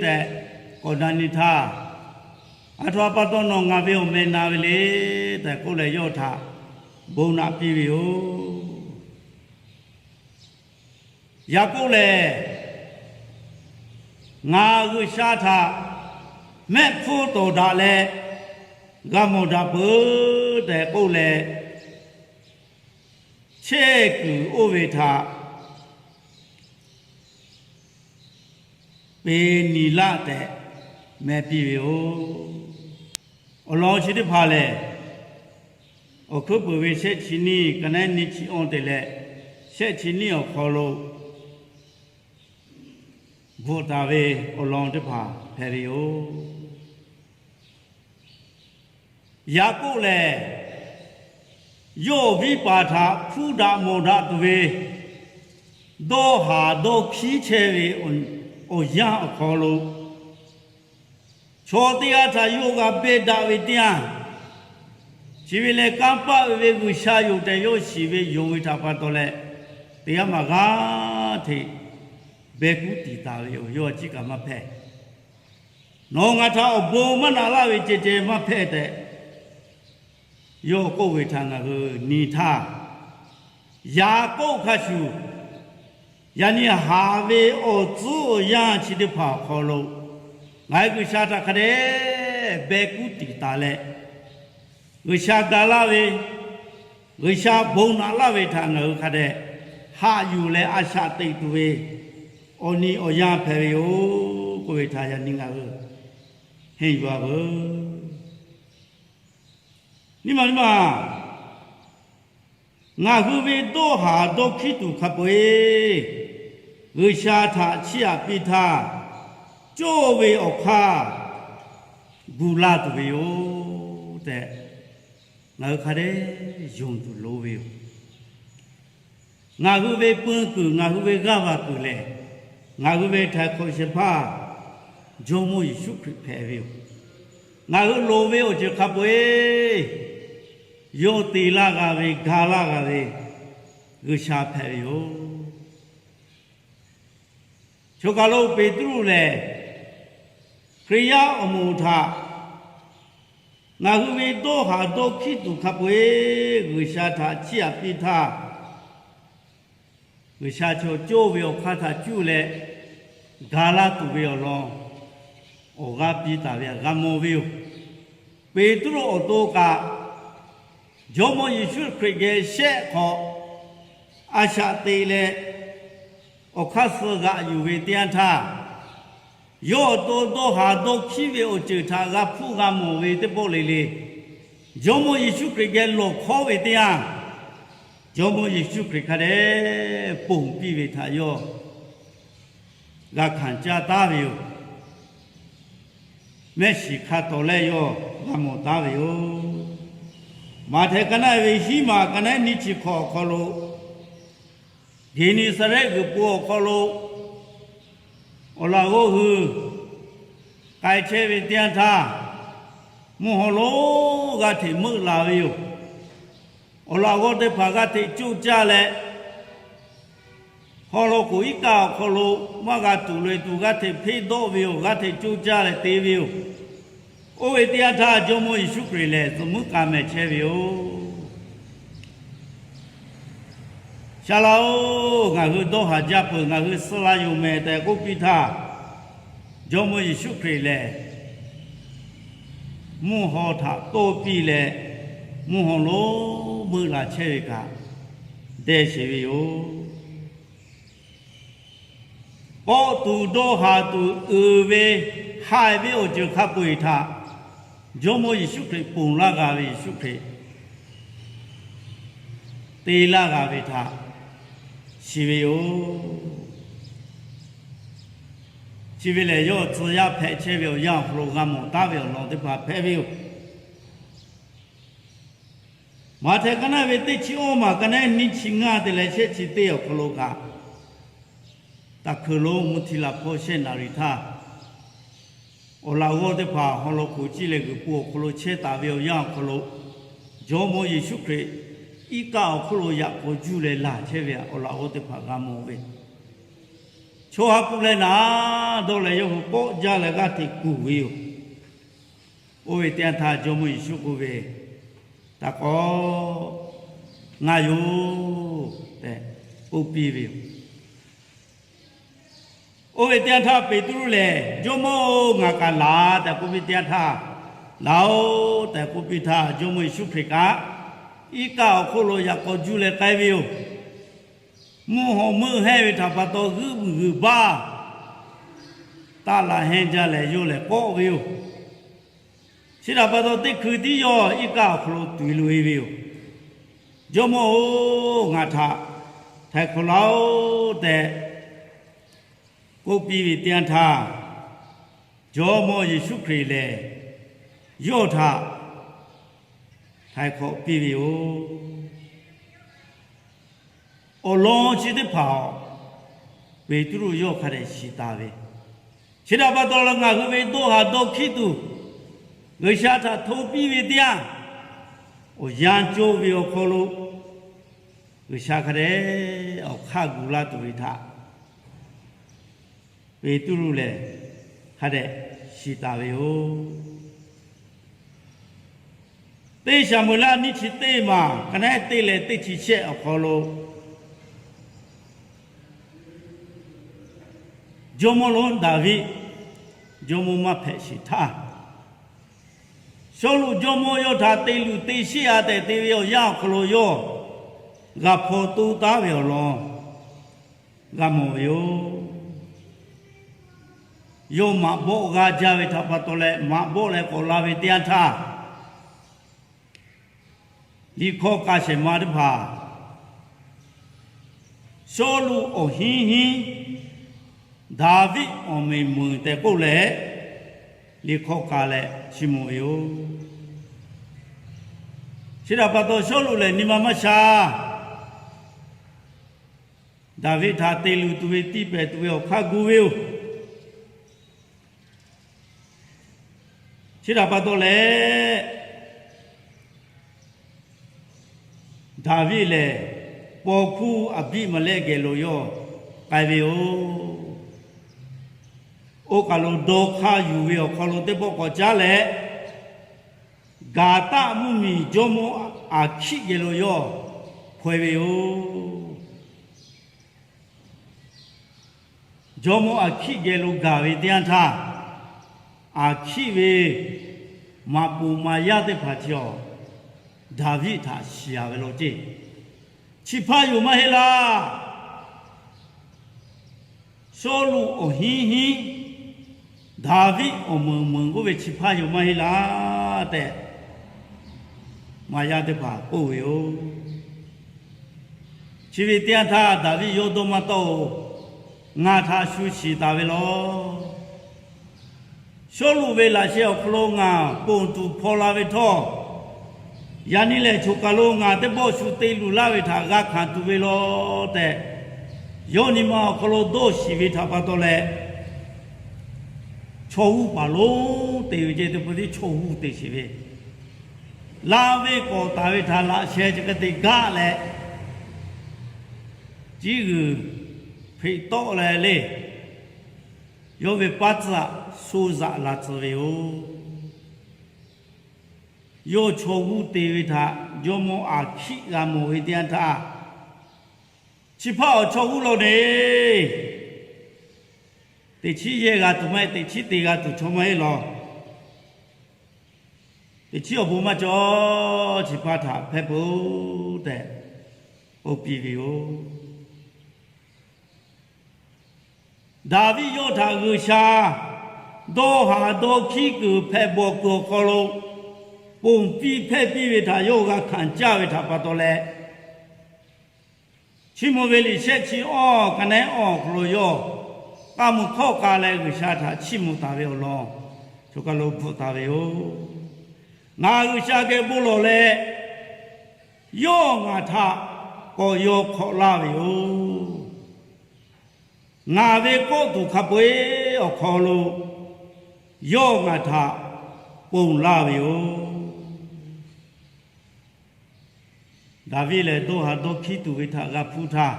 tehꞈ k'awꞈ na nyi htaˇ, A htoꞈ ma pa taw nawˬ ngaˬ ve awˬ meh na ve le tehꞈ k'oˆ leh, yawˇ htaꞈ bon naꞈ piˇ ve yoˬ. Yaˍkoˆ lehˬ, Ngaˬ G'uiˬsha htaꞈ mehˆ hpfuhˇ tawˍ daꞈ leh g'a mawˬ daꞈ peuˬ tehꞈ k'oˆ leh, chehˇ kuiˬ oˇ ve htaꞈ Peˍniˍlaˆ tehꞈ meh piˇ ve yoˬ. Awˬ lawn chi teˇ hpaˍ lehˬ, awˬ hkuiˉ peuˬ ve shehˆ chi nyiˇ ka naˉ nyiˇ chi awˇ te leh, shehˆ chi nyiˇ awˬ hk'aw lo bvuhꞈ taˍ ve awˬ lawn teˇ hpaˍ hpehꞈ ve yoˬ. Yaˍkoˆ lehˬ, yawˇ awˬ viˉ paˍ htaꞈ hpuˇ daꞈ mawˬ daꞈ tuˬ ve dawˇ haˍ dawˇ hkiˉ chehˇ ve awˬ yanˇ awˬ hk'aw lo, chaw teˇ g'aˇ htaꞈ yawˇ g'a behˇ daꞈ ve teˇ yanˇ, chi ve lehˬ kanˇ paˆ ve G'uiˬsha yoˬ tehꞈ yawˇ shiˍ ve yonˍ ve htaꞈ pa taw leh, teˇ g'aˇ maˬ g'aˇ hteꞈ beh kuˉ tiˍ taˍ ve yoˬ. Yawˇ a ciˉ kaꞈ maˇ hpehˇ. Nawˬ ngaˬ htaꞈ awˬ bon maˇ naꞈ laˇ ve ceh ceh maˇ hpehˇ tehꞈ, yawˇ k'oˆ ve htaꞈ ngaˬ hui nyi htaˇ, Yaˍkoˆ hk'a shuˍ, yaꞈ nyi haˍ ve awˬ tcuhˉ awˬ yanˇ chi teˇ hpaˍ awˬ hk'aw lo, ngaˬ hui G'uiˬsha htaꞈ hk'a dehꞈ beh kuˉ tiˍ taˍ leh, G'uiˬsha ga laˇ ve, G'uiˬsha bon naꞈ laˇ ve htaꞈ ngaˬ hui hk'a dehꞈ haꞈ yuˬ leh a shaꞈ teꞈ tuˬ ve awˬ nyi awˬ yanˇ hpehꞈ ve yoˬ k'oˆ ve htaꞈ yaꞈ nyi ngaˬ hui henˇ yuˬ-a veuˬ. Nyi ma nyi ma, ngaˬ hui ve dawˇ haˍ dawˇ hkiˉ tuˬ hk'a peu-eˬ G'uiˬsha htaꞈ chiˇ aꞈ piˇ htaˇ, cawˇ ve awˬ hk'aˇ gu laˇ tuˬ ve yoˬ tehꞈ, ngaˬ hui hk'a dehꞈ yonˍ tuˬ loˍ ve yoˬ. Ngaˬ hui ve peu kuiˬ, ngaˬ hui ve g'aˇ va kuiˬ lehˬ, ngaˬ hui ve htaiˍ hk'awꞈ shehˍ hpaˇ Jawˇmawˇ Yeˍsuˆ Hkriꞈ hpehꞈ ve yoˬ. Ngaˬ hui loˍ ve awˬ ceuˬ hk'a peu-eˬ yawˇ te laˇ g'a ve, ga laˇ g'a ve G'uiˬsha hpehꞈ ve yoˬ. Choˬ kaˬ lo Peˍtruˆ lehˬ, Hkriꞈ yaˇ awˬ moˍ htaꞈ ngaˬ hui ve dawˇ haˍ dawˇ hkiˉ tuˬ hk'a peu-eˬ G'uiˬsha htaꞈ chiˇ aꞈ piˇ htaˇ, G'uiˬsha chaw cawˇ ve awˬ hk'aˇ htaꞈ cuˇ leh ga laˇ tuˬ ve awˬ lawn awˬ g'aˇ piˇ taˍ ve htaꞈ g'a mawˬ ve yoˬ. Peˍtruˆ awˬ to kaꞈ Jawˇmawˇ Yeˍsuˆ Hkriꞈ geh shehˆ hk'awꞈ a shaꞈ teꞈ leh, awˬ hk'aˇ suh g'aꞈ yuˬ ve teˇ yanˇ htaˇ, yawˇ awˬ to dawˇ haˍ dawˇ hkiˉ ve awˬ ceuˬ htaꞈ g'a hpuˇ g'a mawˬ ve teˇ pawˆ le le, Jawˇmawˇ Yeˍsuˆ Hkriꞈ geh lawˬ hkawˉ ve teˇ yanˇ, Jawˇmawˇ Yeˍsuˆ Hkriꞈ hk'a dehꞈ ponˬ piˇ ve htaꞈ yawˇ g'a hkanˍ caˇ taˉ ve yoˬ. Mehˆ shiˍ hk'a tawˍ lehˆ yawˇ g'a mawˬ taˉ ve yoˬ. Maꞈhtehˍ ka naˆ ve hiˉ maˬ ka naˆ nyiˇ chi hk'awꞈ awˬ hk'aw lo, Geˍneˍsaˍrehˆ g'uiˬ po awˬ hk'aw lo awˬ laꞈ g'awˇ hui k'ai chehˇ ve teˇ yanˇ htaˇ, mvuhˇ haw lonˉ g'aˇ hteꞈ meuˆ la ve yoˬ. Awˬ laꞈ g'awˇ teˇ hpaˍ g'aˇ hteꞈ coˇ caˇ leh, haw law k'oˍ iˉ kaˆ awˬ hk'aw lo maˇ g'a tuˬ le tuˬ g'aˇ hteꞈ hpeˇ dawˆ ve yoˬ. G'aˇ hteꞈ coˇ caˇ leh te ve yoˬ. Oˇ ve teˇ yanˇ htaˇ Jawˇmawˇ Yeˍsuˆ Hkriꞈ lehˬ zuhꞈ muiˉ k'a mehˍ chehˇ ve yoˬ. Saˍ laꞈ-oˬ, ngaˬ hui dawˇ haˍ jaˇ peuˬ, ngaˬ hui suh la yoˬ mehˍ tehꞈ k'oˆ piˇ htaˇ, Jawˇmawˇ Yeˍsuˆ Hkriꞈ lehˬ mvuhˇ haw htaꞈ tawˇ piˇ leh, mvuhˇ haw lonˉ meuˆ la chehˇ ve kaꞈ deh sheˍ ve yoˬ. K'awꞈ tuˬ dawˇ haˍ tuˬ uiˍ ve haiˬ ve awˬ ceuˬ hk'a peu-eˬ htaꞈ Jawˇmawˇ Yeˍsuˆ Hkriꞈ ponˬ laˇ g'a ve, Yeˍsuˆ Hkriꞈ te laˇ g'a ve htaꞈ shiˍ ve yoˬ. Chi ve lehˬ, yawˇ tcuh yaˇ hpehꞈ chehˇ ve awˬ yanˇ awˬ hk'aw lo g'a mawˬ taˉ ve awˬ lawn teˇ hpaˍ hpehꞈ ve yoˬ. Maꞈhtehˍ ka naˆ ve teˇ chi awˇ maˬ ka naˆ nyiˇ chi ngaˇ te leh shehˆ chi teˇ awˬ hk'aw lo kaꞈ, taˍ hkuiˬ lo mvuhˇ hti laˬ hpawˇ shehˆ naˍ riˍ htaˇ, awˬ laꞈ g'awˇ teˇ hpaˍ haw law k'oˍ ciˇ leh g'uiˬ po awˬ hk'aw lo chehˇ taˍ ve awˬ yanˇ awˬ hk'aw lo, Jawˇmawˇ Yeˍsuˆ Hkriꞈ iˉ kaˆ awˬ hk'oˆ lo yaꞈ k'aw juˇ leh laˬ chehˇ ve awˬ laꞈ g'awˇ teˇ hpaˍ g'a mawˬ ve, chaw ha hpu leh naˍ dawˇ leh yawˇ hui kawˆ jaˇ leh g'aˇ hteꞈ kuˬ ve yoˬ. Oˇ ve teˇ yanˇ htaˇ Jawˇmawˇ Yeˍsuˆ k'oˆ ve, Taꞈ k'awꞈ, ngaˬ yoˬ tehꞈ k'oˆ piˇ ve yoˬ. Oˇ ve teˇ yanˇ htaˇ Peˍtruˆ lehˬ, Jawˇmawˇ-oˬ, ngaˬ kaꞈ laˬ tehꞈ k'oˆ piˇ teˇ yanˇ htaˇ, Laˬ-oˬ tehꞈ k'oˆ piˇ htaˇ, Jawˇmawˇ Yeˍsuˆ Hkriꞈ kaꞈ iˉ kaˆ awˬ hk'oˆ lo yaꞈ k'aw juˇ leh k'ai ve yoˬ. Mvuhˇ hawˬ meuˆ hehnˇ ve htaꞈ pa taw g'uiˇ bvuhˬ g'uiˬ baˇ taˆ la hehnˇ jaˇ leh yawˇ lehˬ kawˆ ve yoˬ. Chi htaꞈ pa taw teˇ hkui tiˉ yawˇ iˉ kaˆ awˬ hk'aw lo tuˬ loꞈ-e ve yoˬ. Jawˇmawˇ-oˬ, ngaˬ htaꞈ htaiˍ hk'awꞈ laˇ-oˆ tehꞈ k'oˆ piˇ ve teˇ yanˇ htaˇ, Jawˇmawˇ Yeˍsuˆ Hkriꞈ lehˬ yawˇ htaꞈ htaiˍ hk'awꞈ piˇ ve yoˬ. Awˬ lawn chi teˇ hpaˍ-oˬ, Peˍtruˆ yawˇ hk'a dehꞈ shiˍ taˍ ve. Chi htaꞈ pa taw leh ngaˬ hui ve dawˇ haˍ dawˇ hkiˉ tuˬ G'uiˬsha htaꞈ hto piˇ ve teˇ yanˇ, awˬ yanˇ cawˇ ve awˬ hk'aw lo G'uiˬsha hk'a dehꞈ awˬ hk'aˇ gu laˇ tuˬ ve htaꞈ Peˍtruˆ lehˬ hk'a dehꞈ shiˍ taˍ ve yoˬ. Teˇ Saˍmo-eˍlaˆ nyiˇ chi teˇ maˬ ka naˆ teˇ leh teˇ chi shehˆ awˬ hk'aw lo, jawˇmawˇ lonˉ Daˍviˆ jawˇmawˇ maˇ hpehꞈ sheˍ htaˇ, Sawˉluꞈ jawˇmawˇ yawˇ htaꞈ te luˬ te sheˆ-a tehꞈ te ve awˬ yanˇ awˬ hk'aw lo yawˇ g'a hpaw toˇ taˉ ve awˬ lawn g'a mawˬ ve yoˬ. Yawˇ maꞈ bawˆ g'a jaˇ ve htaꞈ pa taw leh maꞈ bawˆ leh k'awꞈ la ve teˇ yanˇ htaˇ, liꞈ hkawˇ k'a shehˍ ma teˇ hpaˍ, Sawˉluꞈ awˬ hinˉ hinˉ, Daˍviˆ awˬ meꞈ meunˍ tehꞈ k'oˆ leh, liꞈ hkawˇ k'a leh chiˇ mvuh ve yoˬ. Chi htaꞈ pa taw Sawˉluꞈ lehˬ nyi ma maˇ sha. Daˍviˆ htaꞈ te luˬ tuˬ ve tiˇ pehˍ tuˬ ve awˬ hk'aˇ gu ve yoˬ. Chi htaꞈ pa taw leh, Daˍviˆ lehˬ paw hkuˇ Aˍbiˆmaˍlehˆ geh lo yawˇ k'ai ve yoˬ. Oˇ kaˬ lo dawˇ hk'aˇ yuˬ ve awˬ hk'aw lo teˇ pawˆ k'awꞈ caˉ leh, Gaˍtaˆ mvuhˇmiˬ jawˇmawˇ Aˍhkiˆ geh lo yawˇ hpaw-e ve yoˬ. Jawˇmawˇ Aˍhkiˆ geh lo gaˬ ve teˇ yanˇ htaˇ, Aˍhkiˆ ve maꞈ poˍ maꞈ yaˇ teˇ hpaˍ chi awˬ Daˍviˆ htaꞈ shiˍ-a ve law ceˇ. Chi hpaˇ yoˬ maˇ heˆ laˇ. Sawˉluꞈ awˬ hinˉ hinˉ, Daˍviˆ awˬ meunˍ meunˍ k'oˆ ve chi hpaˇ yoˬ maˇ heˆ laˇ tehꞈ, maꞈ yaˇ teˇ hpaˍ k'oˆ ve yoˬ. Chi ve teˇ yanˇ htaˇ Daˍviˆ yawˇ dawˇ maˇ tawˆ-oˬ, ngaˬ htaꞈ shu shiˍ taˍ ve law. Sawˉluꞈ ve laꞈ sheh awˬ hk'aw lo ngaˬ ponˬ tuˬ hpaw la ve htawˇ, yaꞈ nyi lehˬ choˬ kaˬ lo ngaˬ teˇ pawˆ shu te luˬ laˇ ve htaꞈ g'a hkanˍ tuˬ ve law tehꞈ, yawˇ nyi ma awˬ hk'aw lo dawˇ shiˍ ve htaꞈ pa taw leh, chaw huˇ paˍ lonˉ te ve ceh teˇ hpaˍ tiˉ chaw huˇ te sheˍ ve, laˇ ve k'awꞈ taˍ ve htaꞈ laꞈ sheh chi hk'e te gaˆ leh, ciˉ g'uiˬ hpeꞈ tawˆ leh le, yawˇ ve paˉ tcuhˇ aꞈ sho zaꞈ la tcuh ve yoˬ. Yawˇ chaw huˇ te ve htaꞈ jawˇmawˇ Aˍhkiˆ g'a mawˬ ve teˇ yanˇ htaˇ, chi hpaˇ awˬ chaw huˇ law ne, teꞈ chiˉ yehˇ g'a tuˬ maˇ heˆ, teꞈ chiˉ te g'a tuˬ chaw maˇ heˆ law. Teꞈ chiˉ awˬ bon maˇ cawˬ, chi hpaˇ htaꞈ hpehˇ peuˬ tehꞈ k'oˆ piˇ ve yoˬ. Daˍviˆ yawˇ htaꞈ G'uiˬsha dawˇ haˍ dawˇ hkiˉ kuiˬ hpehꞈ bawˬ kuiˬ awˬ hk'aw lo ponˬ piˇ hpehˇ piˇ ve htaꞈ yawˇ g'a hkanˍ caˇ ve htaꞈ pa taw leh, Chiˇ mvuh ve liꞈ shehˆ chi awˇ ka naˉ awˇ awˬ hk'aw lo yawˇ k'a muiˬ hkawˇ k'a leh G'uiˬsha htaꞈ chiˇ mvuh taˍ ve awˬ lawn choˬ kaˬ lo bvuhꞈ taˍ ve yoˬ. Ngaˬ G'uiˬsha geh bon lawˬ leh, yawˇ ngaˬ htaꞈ k'awꞈ yaw hk'awꞈ laˇ ve yoˬ. Ngaˬ ve kawˆ tuˬ hk'a peu-eˬ awˬ hk'aw lo yawˇ ngaˬ htaꞈ ponˬ laˇ ve yoˬ. Daˍviˆ lehˬ, dawˇ haˍ dawˇ hkiˉ tuˬ ve htaꞈ g'a hpuˇ htaˇ,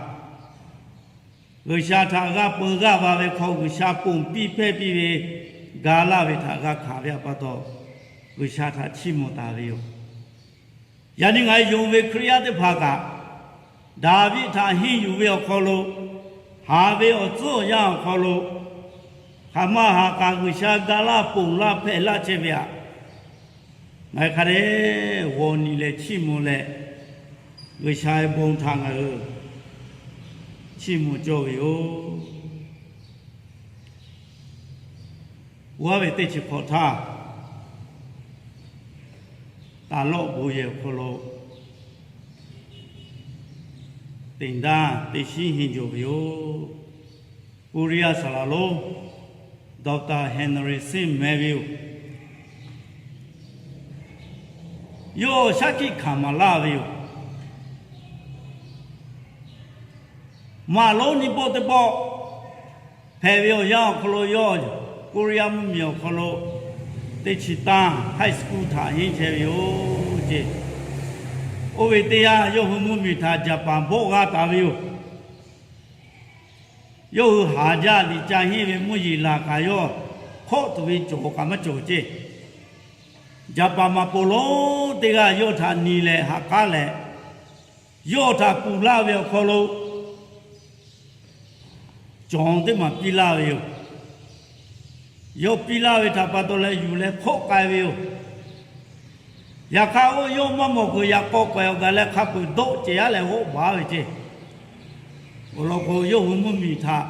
G'uiˬsha htaꞈ g'a peu g'aˇ va ve hk'aw, G'uiˬsha ponˬ piˇ hpehˇ piˇ ve ga laˇ ve htaꞈ g'a hkanˍ ve pa taw, G'uiˬsha htaꞈ chiˇ mvuh taˍ ve yoˬ. Yaꞈ nyi ngaˬ hui yonˍ ve Hkriꞈ yaˇ teˇ hpaˍ kaꞈ, Daˍviˆ htaꞈ henˇ yuˬ ve awˬ hk'aw lo, haˍ ve awˬ tcuhˉ awˬ yanˇ awˬ hk'aw lo, hk'aˬ ma haꞈ kaꞈ G'uiˬsha ga laˇ ponˬ laˇ hpehꞈ laˇ chehˇ ve aꞈ, ngaˬ hui hk'a dehꞈ g'awˬ niꞈ leh chiˇ mvuh leh, G'uiˬsha ve bon htaꞈ ngaˬ hui chiˇ mvuh cawˇ ve yoˬ. Oˇ ve teˇ chi hk'awꞈ htaˇ, taˍ lawˆ bon yehˬ awˬ hk'aw lo teꞈ daˇ teˇ shiˉ henˇ jawˬ ve yoˬ. Koˇ riˇ yaˇ saˍ laˍ lonˉ Doctor Henry Sims meh ve yoˬ. Yawˇ shaˉ hkiˆ hkanˍ maˍ laˇ ve yoˬ. Maꞈ lonˉ nyiˇ pawˆ teˇ pawˆ hpehꞈ ve awˬ yanˇ awˬ hk'aw lo yawˇ Koˇ riˇ yaˇ mvuhˇmiˬ awˬ hk'aw lo teˇ chi tanˇ high school htaꞈ henˇ chehˇ ve yoˬ ce. Oˇ ve teˇ yanˇ yawˇ hui mvuhˇmiˬ htaꞈ Jaˍpaˍ bawˆ g'a taˍ ve yoˬ. Yawˇ hui haˍ jaˇ liꞈ ca henˇ ve mvuhˇ yeˬ laˬ kaꞈ yawˇ hk'awˆ tuˬ ve cawˬ kaꞈ maˇ cawˬ ce. Jaˍpaˍ maꞈ poˍ lonˉ teˇ g'aˇ yawˇ htaꞈ niˍ leh haꞈ k'aˉ leh, yawˇ htaꞈ kuˬ laˇ ve awˬ hk'aw lo cawˬ teˇ maˬ piˇ laˇ ve yoˬ. Yawˇ piˇ laˇ ve htaꞈ pa taw leh yuˬ leh hk'awˆ k'ai ve yoˬ. Yaꞈ hk'aˇ, oˇ yawˇ maˇ mawˬ kuiˬ yaꞈ k'aw k'awehꞈ awˬ gaˬ leh hk'a peu-eˬ dawˆ cehˬ aˉ leh g'awˆ baˬ ve ce. Awˬ lawn k'o, yawˇ hui mvuhˇmiˬ htaꞈ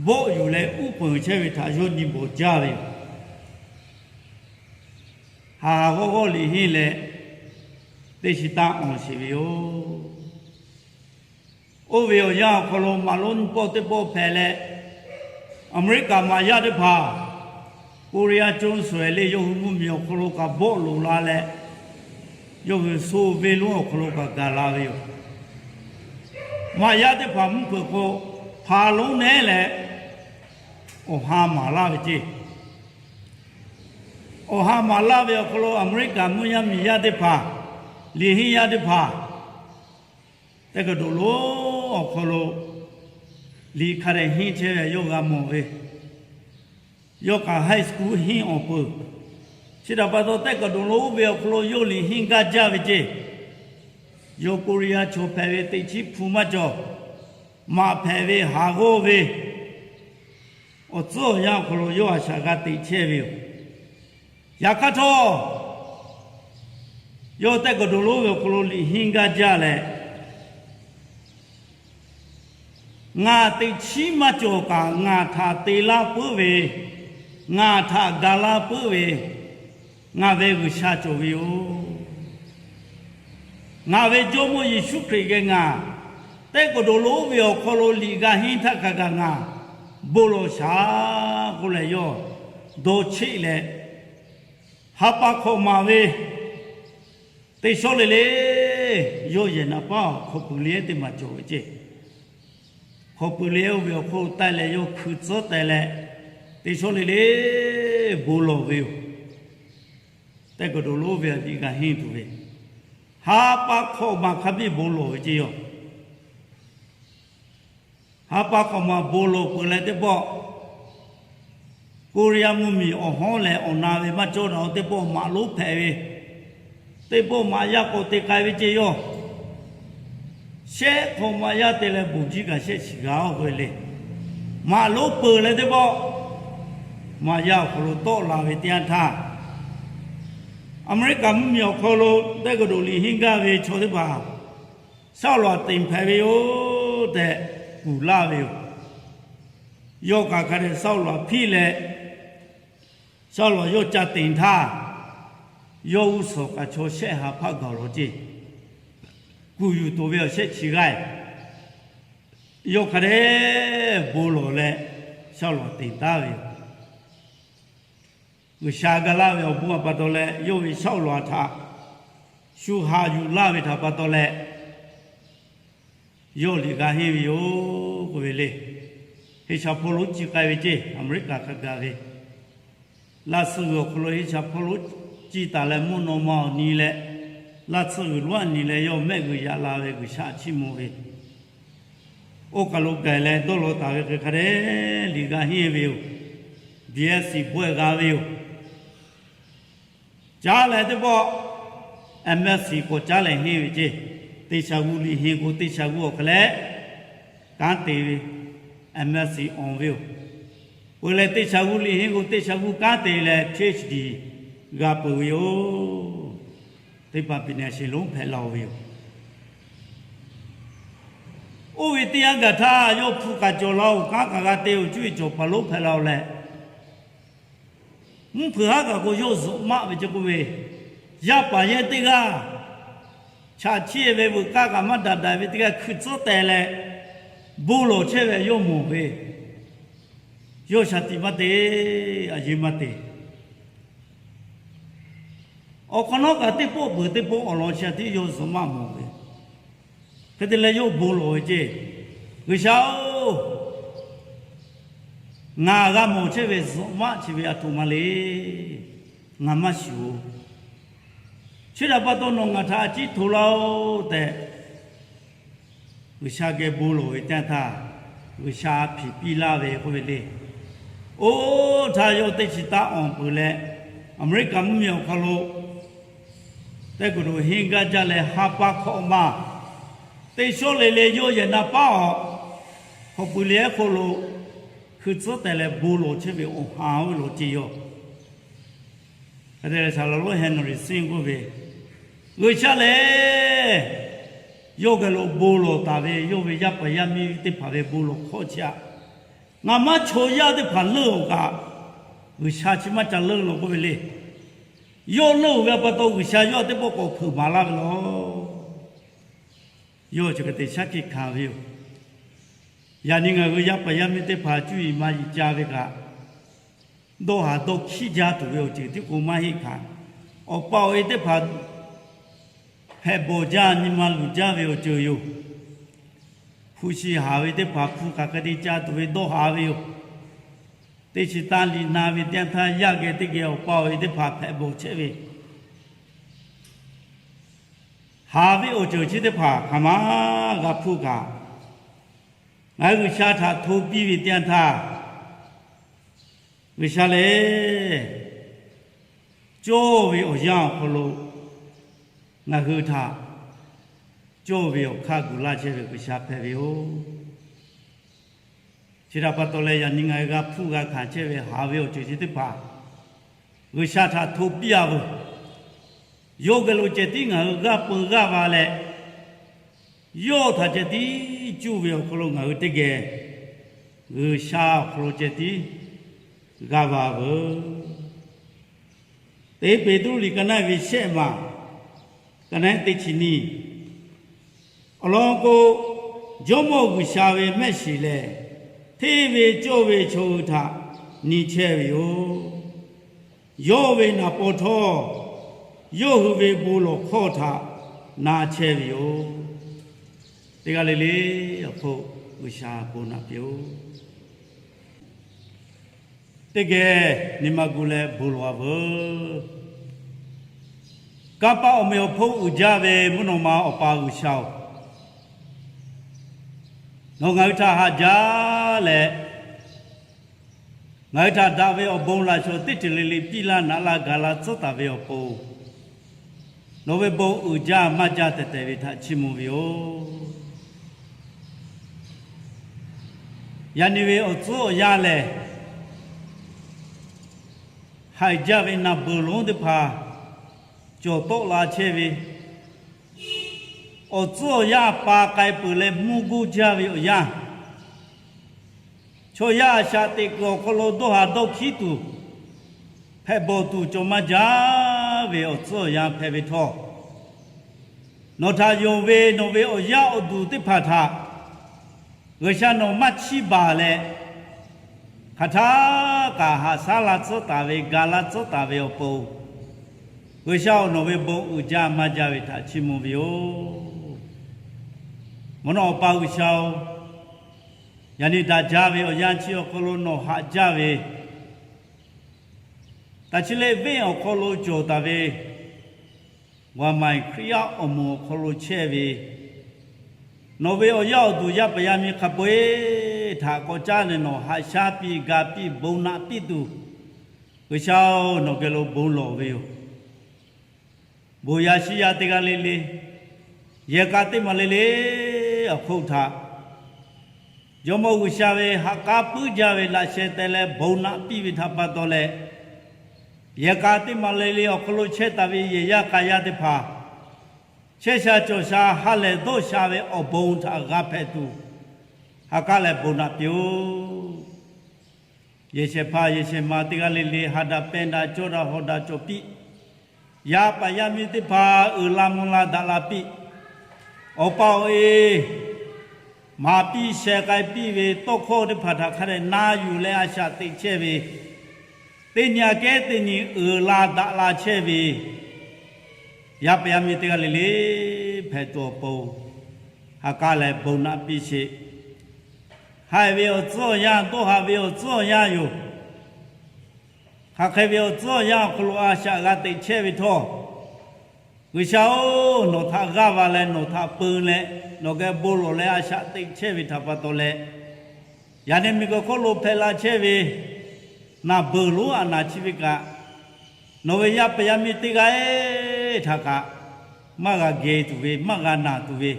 bawˆ yuˬ leh uˉ peunˍ chehˇ ve htaꞈ yawˇ nyi bawˬ jaˇ ve yoˬ. Haˍ g'awˇ g'awˇ liꞈ henˇ leh, teˇ shi tanˇ awˬ sheˍ ve yoˬ. Oˇ ve awˬ yanˇ awˬ hk'aw lo maꞈ lonˉ nyiˇ pawˆ teˇ pawˆ hpehꞈ leh, Aˍmeˍriˆkaˍ maꞈ yaˇ teˇ hpaˍ Koˇ riˇ yaˇ co suhˍ le yawˇ hui mvuhˇmiˬ awˬ hk'aw lo kaꞈ bawˆ loꞈ la leh, yawˇ hui Soˍviˆ lonˉ awˬ hk'aw lo kaꞈ gaˬ la ve yoˬ. Maꞈ yaˇ teˇ hpaˍ mvuhˇ hpeuꞈ k'o, hpa lonˉ nehˉ leh awˬ ha maˍ laˇ ve ce. Awˬ ha maˍ laˇ ve awˬ hk'aw lo Aˍmeˍriˆkaˍ mvuhˇ yaˇ miˬ yaˇ teˇ hpaˍ, liꞈ henˇ yaˇ teˇ hpaˍ, teˇ kaˬ dawˬ lonˉ awˬ hk'aw lo liꞈ hk'a dehꞈ henˇ chehˇ ve yawˇ g'a mawˬ ve, yawˇ kaꞈ high school henˇ awˬ peuˬ. Chi htaꞈ pa taw, teˇ kaˬ dawˬ lonˉ ve awˬ hk'aw lo yawˇ liꞈ henˇ gaˇ jaˇ ve ce. Yawˇ Koˇ riˇ yaˇ chaw hpehꞈ ve teꞈ chiˉ hpu maˇ cawˬ, maꞈ hpehꞈ ve haˍ g'awˇ ve awˬ tcuhˉ awˬ yanˇ awˬ hk'aw lo yawˇ a shaꞈ g'a teꞈ chehˇ ve yoˬ. Yaꞈ hk'aˇ htawˇ, yawˇ teˇ kaˬ dawˬ lonˉ ve awˬ hk'aw lo liꞈ henˇ gaˇ jaˇ leh, ngaˬ teꞈ chiˉ maˇ cawˬ kaꞈ ngaˬ htaꞈ te laˇ puiˉ ve, ngaˬ htaꞈ ga laˇ puiˉ ve, ngaˬ ve G'uiˬsha cawˬ ve yoˬ. Ngaˬ ve Jawˇmawˇ Yeˍsuˆ Hkriꞈ geh ngaˬ teˇ kaˬ dawˬ lonˉ ve awˬ hk'aw lo liꞈ g'a henˇ htaˇ hk'a gaˬ ngaˬ bon lawˬ shaˍ k'oˆ leh yawˇ dawˇ cheˆ leh, ha pa hk'awꞈ maˍ ve teˇ shawˉ le le, yawˇ yehˬ naꞈ paˉ awˬ hk'aw peuˬ le teˇ maˬ cawˬ ve ce. Hk'aw peuˬ le oˇ ve awˬ hk'oˆ taˆ leh yawˇ hkui tcuhˉ teh leh, teˇ shawˉ le le bon lawˬ ve yoˬ. Teˇ kaˬ dawˬ lonˉ ve a viˉ g'a henˇ tuˬ ve, ha pa hk'awꞈ maˍ hk'a biˇ bon lawˬ ve ce yoˬ. Ha pa hk'awꞈ maˍ bon lawˬ peuˬ leh teˇ pawˆ, Koˇ riˇ yaˇ mvuhˇmiˬ awˬ hawˉ lehˬ awˬ na ve maˇ cawˇ daꞈ-o, teˇ pawˆ maꞈ lonˉ hpehꞈ ve, teˇ pawˆ maꞈ yaˇ k'awꞈ te k'ai ve ce yoˬ. Shehˆ hk'awꞈ maꞈ yaˇ te leh bon jiˇ kaꞈ shehˆ shiˍ g'a-o k'oˆ ve le. Maꞈ lonˉ peuˬ leh teˇ pawˆ maꞈ yaˇ awˬ hk'aw lo tawˆ la ve teˇ yanˇ htaˇ, Aˍmeˍriˆkaˍ mvuhˇmiˬ awˬ hk'aw lo teˇ kaˬ dawˬ liꞈ henˇ gaˇ ve chaw teˇ hpaˍ Saˇ-oˬ laꞈ teꞈ hpehꞈ ve yoˬ tehꞈ kuˬ laˇ ve yoˬ. Yawˇ kaꞈ hk'a dehꞈ Saˇ-oˬ laꞈ hpiˇ leh, Saˇ-oˬ laꞈ yawˇ ca teꞈ htaˇ, yawˇ g'uˇ suhˍ kaꞈ chaw shehˆ ha hpaˆ gaˬ lawˬ ce. Kuˬ yuˬ tuˬ ve awˬ shehˆ chi g'aˇ, yawˇ hk'a dehꞈ bon lawˬ leh, shaˉ laꞈ te taˍ ve yoˬ. G'uiˬsha ga laˇ ve awˬ bon a pa taw leh, yawˇ ve shaˉ laꞈ htaꞈ shu haꞈ yuˬ laˇ ve htaꞈ pa taw leh, yawˇ liꞈ g'a henˇ ve yoˬ k'oˆ ve le. Heˍsaˍhpawˇluˆ ciˇ k'ai ve ceˇ, Aˍmeˍriˆkaˍ hk'a gaˬ ve, laˇ tsuhˇ g'uiˬ awˬ hk'aw lo Heˍsaˍhpawˇluˆ ciˇ taˍ leh mvuhˇ naw ma awˬ nyi leh, laˇ tsuhˇ g'uiˬ lonˉ a nyi leh yawˇ mehˆ g'uiˬ yaꞈ la ve G'uiˬsha chiˇ mvuh ve, oˇ kaˬ lo gaˬ leh dawˇ law taˍ ve hk'e hk'a dehꞈ liꞈ g'a henˇ ve yoˬ. B.Sc bawehˇ g'a ve yoˬ. Caˉ leh teˇ pawˆ M.Sc k'awꞈ caˉ leh henˇ ve ceˇ. Teˇ shaˍ g'uˇ liꞈ henˇ k'o, teˇ shaˍ g'uˇ awˬ hk'e leh kanˉ te ve M.Sc awˬ ve yoˬ. Peuˬ leh, teˇ shaˍ g'uˇ liꞈ henˇ k'o, teˇ shaˍ g'uˇ kanˉ te leh Ph.D. g'a peuˬ ve yoˬ. Teˇ hpaˍ piˍ nehˬ sheˍ lonˉ hpehꞈ la-oˬ ve yoˬ. Oˇ ve teˇ yanˇ gaˬ htaˇ, yawˇ hpu kaꞈ cawˬ la-oˬ, kanˉ kaꞈ g'a te-oˬ, cuˇ yiˍ cawˬ paˍ lonˉ hpehꞈ la-oˬ leh, mvuhˇ hpeuꞈ haˉ kaꞈ k'o yawˇ zuhꞈ maˆ ve ceˇ k'oˆ ve, yaˇ paˍ yehˇ teˇ g'aˇ chaꞈ chiˇ ve veuꞈ k'aˇ kaꞈ maˇ daꞈ daꞈ ve teˇ g'aˇ hkui tcuhˉ teh leh bon lawˬ chehˇ ve yawˇ mawˬ ve, yawˇ shaˍ tiꞈ maˇ te, a yeˇ maˇ te. Awˬ hk'awꞈ nawˉ kaꞈ teˇ pawˆ peuˬ teˇ pawˆ awˬ lawn chi a tiˉ yawˇ zuhꞈ maˆ mawˬ ve. Hk'e te leh yawˇ bon lawˬ ve ceˇ, G'uiˬsha-oˬ, ngaˬ g'a mawˬ chehˇ ve zuhꞈ maˆ chi ve a htoꞈ ma le. Ngaˬ maˇ shuˍ-oˬ. Chi htaꞈ pa taw nawˬ ngaˬ htaꞈ a ciˉ hto laˇ-oˆ tehꞈ, G'uiˬsha geh bon lawˬ ve teˇ yanˇ htaˇ, G'uiˬsha hpiˍ piˇ laˇ ve k'oˆ ve le. Oˇ htaˇ yawˇ teˇ chi taˇ awˬ peuˬ leh, Aˍmeˍriˆkaˍ mvuhˇmiˬ awˬ hk'aw lo teˇ kuˬ tuˬ henˇ gaˇ jaˇ leh, ha pa hkawꞈ ma teˇ shawˉ le le yawˇ yehˬ na paˉ awˬ hk'aw pui le ehˉ hk'oˆ lo hkui tcuhˉ teh leh bon lawˬ chehˇ ve awˬ ha oˇ ve lawˬ ceˇ yoˬ. Hk'e te leh, Saˍlaˍ lonˉ Henry Eyring k'oˆ ve, G'uiˬsha lehˬ yawˇ geh lo bon lawˬ taˍ ve, yawˇ ve yaˇ paˍ yaˇ miˇ teˇ hpaˍ ve bon lawˬ hkawˇ chi aꞈ, ngaˬ maˇ chaw yaˇ teˇ hpaˍ leuˆ-oˬ kaꞈ, G'uiˬsha chi maˇ ca leuˆ law k'oˆ ve le. Yawˇ leuˆ-oˬ ve a pa taw G'uiˬsha yawˇ teˇ pawˆ k'awꞈ hpeuꞈ maˍ laˇ ve law. Yawˇ chi hk'e te shaˉ hkiˆ hkanˍ ve yoˬ. Yaꞈ nyi ngaˬ hui yaˇ paˍ yaˇ miˇ teˇ hpaˍ cuˇ yiˍ ma yiˍ ca ve kaꞈ, dawˇ haˍ dawˇ hkiˉ jaˇ tuˬ ve awˬ ceuˬ tiˉ k'o maˇ heˆ hkanˍ. Awˬ pa awˬ e teˇ hpaˍ hpehꞈ bawˬ jaˇ, nyi ma luˬ jaˇ ve awˬ ceuˬ yoˬ. Hpu shi haˍ ve teˇ hpaˍ hpu hk'aˬ hk'e te ca tuˬ ve dawˇ haˍ ve yoˬ. Teˇ chi taˇ liꞈ na ve teˇ yanˇ htaˇ, yaˇ geh teˇ geh awˬ pa awˬ e teˇ hpaˍ hpehꞈ bawˬ chehˇ ve, haˍ ve awˬ ceuˬ chi teˇ hpaˍ hk'aˬ ma g'a hpuˇ kaꞈ, ngaˬ hui G'uiˬsha htaꞈ hto piˇ ve teˇ yanˇ htaˇ, G'uiˬsha lehˬ cawˇ ve awˬ yanˇ awˬ hk'aw lo ngaˬ hui htaꞈ cawˇ ve awˬ hk'aˇ gu laˇ chehˇ ve G'uiˬsha hpehꞈ ve yoˬ. Chi htaꞈ pa taw leh, yaꞈ nyi ngaˬ hui g'a hpuˇ g'a hkanˍ chehˇ ve haˍ ve awˬ ceuˬ chi teˇ hpaˍ G'uiˬsha htaꞈ hto piˇ-a veuˬ. Yawˇ geh lo ceh tiˉ ngaˬ hui g'aˇ peu g'aˇ va leh, yawˇ htaꞈ ceh tiˉ cuˇ ve awˬ hk'aw lo ngaˬ hui teˇ geh G'uiˬsha awˬ hk'aw lo ceh tiˉ g'aˇ va veuˬ. Teˇ Peˍtruˆ liꞈ ka naˆ ve shehˆ maˬ, ka naˆ teˇ chi nyiˇ. Awˬ lawn k'o, Jawˇmawˇ G'uiˬsha ve mehˆ shiˍ lehˬ, hteˇ ve cawˇ ve chaw hui htaꞈ nyi chehˇ ve yoˬ. Yawˇ ve naˍ paw htawˇ, yawˇ hui ve bon lawˬ hkawˇ htaꞈ na chehˇ ve yoˬ. Teˇ g'aˇ le le awˬ hk'oˆ G'uiˬsha bon naꞈ piˇ-oˆ. Teˇ geh nyi ma gu leh bon lawˬ-a veuˬ. Kanˇ paˆ awˬ meꞈ awˬ hponˇ uiˍ jaˇ ve mvuhˇ naw ma Awˬ pa G'uiˬsha-oˬ, nawˬ ngaˬ hui htaꞈ haꞈ jaˇ leh, ngaˬ hui htaꞈ daꞈ ve awˬ bon laꞈ shawˍ teˇ ceuˬ le le piˇ laˇ naꞈ laˇ gaˬ la tcuhˉ taˍ ve awˬ pon, nawˬ ve bon uiˍ jaˇ maˇ jaˇ tehˬ tehˬ ve htaꞈ chiˇ mvuh ve yoˬ. Yaꞈ nyi ve awˬ tcuhˉ awˬ yanˇ lehˬ, haiˬ jaˇ ve naˬ beuˬ lonˉ teˇ hpaˍ cawˬ tawˆ la chehˇ ve, awˬ tcuhˉ awˬ yanˇ pa k'ai peuˬ leh mvuhˇ goˇ jaˇ ve awˬ yanˇ, chaw yaˇ a shaꞈ teꞈ kuiˬ awˬ hk'aw lo dawˇ haˍ dawˇ hkiˉ tuˬ, hpehꞈ bawˬ tuˬ cawˬ maˇ jaˇ ve awˬ tcuhˉ awˬ yanˇ hpehꞈ ve htawˇ, nawˬ htaꞈ yonˍ ve nawˬ ve awˬ yaˇ awˬ duˬ teˇ hpaˍ htaꞈ G'uiˬsha nawˬ maˇ chiˇ baˬ leh, hk'aˬ htaˇ kaꞈ haꞈ shaˉ la tcuhˉ taˍ ve, ga laˇ tcuhˉ taˍ ve awˬ pon, G'uiˬsha-oˬ, nawˬ ve bon uiˍ jaˇ maˇ jaˇ ve htaꞈ chiˇ mvuh ve yoˬ. Mvuhˇ naw Awˬ pa G'uiˬsha-oˬ, yaꞈ nyi daꞈ jaˇ ve awˬ yanˇ chi awˬ hk'aw lo nawˬ haꞈ jaˇ ve, taꞈ chi leh venˇ awˬ hk'aw lo cawˬ taˍ ve, G'uiˬsha Hkriꞈ yaˇ awˬ moˍ awˬ hk'aw lo chehˇ ve, nawˬ ve awˬ yaˇ awˬ duˬ yaˇ paˍ yaˇ miˇ hk'a peu-eˬ htaꞈ k'awꞈ caˉ leh nawˬ haꞈ shaˉ piˇ, ga piˇ, bon naꞈ piˇ tuˬ, G'uiˬsha-oˬ, nawˬ geh lo bon lawˬ ve yoˬ. Bon yaˇ shiˉ yaˇ teˇ g'aˇ le le, yehˬ k'a teˇ maˬ le le awˬ hk'oˆ htaꞈ Jawˇmawˇ G'uiˬsha ve ha k'aˉ puiˉ jaˇ ve laꞈ sheh teh leh bon naꞈ piˇ ve htaꞈ pa taw leh, yehˬ k'a teˇ maˬ le le awˬ hk'aw lo chehˇ taˍ ve yehˬ yaˇ k'a yaˇ teˇ hpaˍ, chehˇ sha cawˬ sha ha lehˬ dawˇ sha ve awˬ bon htaꞈ g'a hpehꞈ tuˬ, ha k'aˉ leh bon naꞈ piˇ-oˆ. Yehˬ shehˍ hpaˇ yehˬ shehˍ ma teˇ g'aˇ le le ha daꞈ pehˇ daꞈ cawˇ daꞈ hawˍ daꞈ cawˬ piˇ. Yaˇ paˍ yaˇ miˇ teˇ hpaˍ uiˍ la mvuh la daꞈ la piˇ. Awˬ pa awˬ e maˍ piˇ sheh k'ai piˇ ve tawˇ hkawˇ teˇ hpaˍ htaꞈ hk'a dehꞈ na yuˬ leh a shaꞈ teꞈ chehˇ ve, teˇ nyi aꞈ kehˉ teˇ nyi uiˍ la daꞈ la chehˇ ve, yaˇ paˍ yaˇ miˇ teˇ g'aˇ le le hpehꞈ tuˬ awˬ pon, ha k'aˉ leh bon naꞈ piˇ sheˍ. Haiˬ ve awˬ tcuhˉ awˬ yanˇ, dawˇ haꞈ ve awˬ tcuhˉ awˬ yanˇ yoˬ. Hk'aˬ hk'e ve awˬ tcuhˉ awˬ yanˇ awˬ hk'aw lo a shaꞈ g'a teꞈ chehˇ ve htawˇ, G'uiˬsha-oˬ, nawˬ htaꞈ g'aˇ va leh nawˬ htaꞈ peu leh nawˬ geh bon lawˬ leh a shaꞈ teꞈ chehˇ ve htaꞈ pa taw leh, yaꞈ nyi miˬguiˬ hk'oˆ lo hpehꞈ la chehˇ ve naˬ beuˬ lonˉ aˬ naˬ chi ve kaꞈ, nawˬ ve yaˇ paˍ yaˇ miˇ teˇ g'aˇ htaꞈ kaꞈ maˇ g'a geh tuˬ ve, maˇ g'a naˬ tuˬ ve,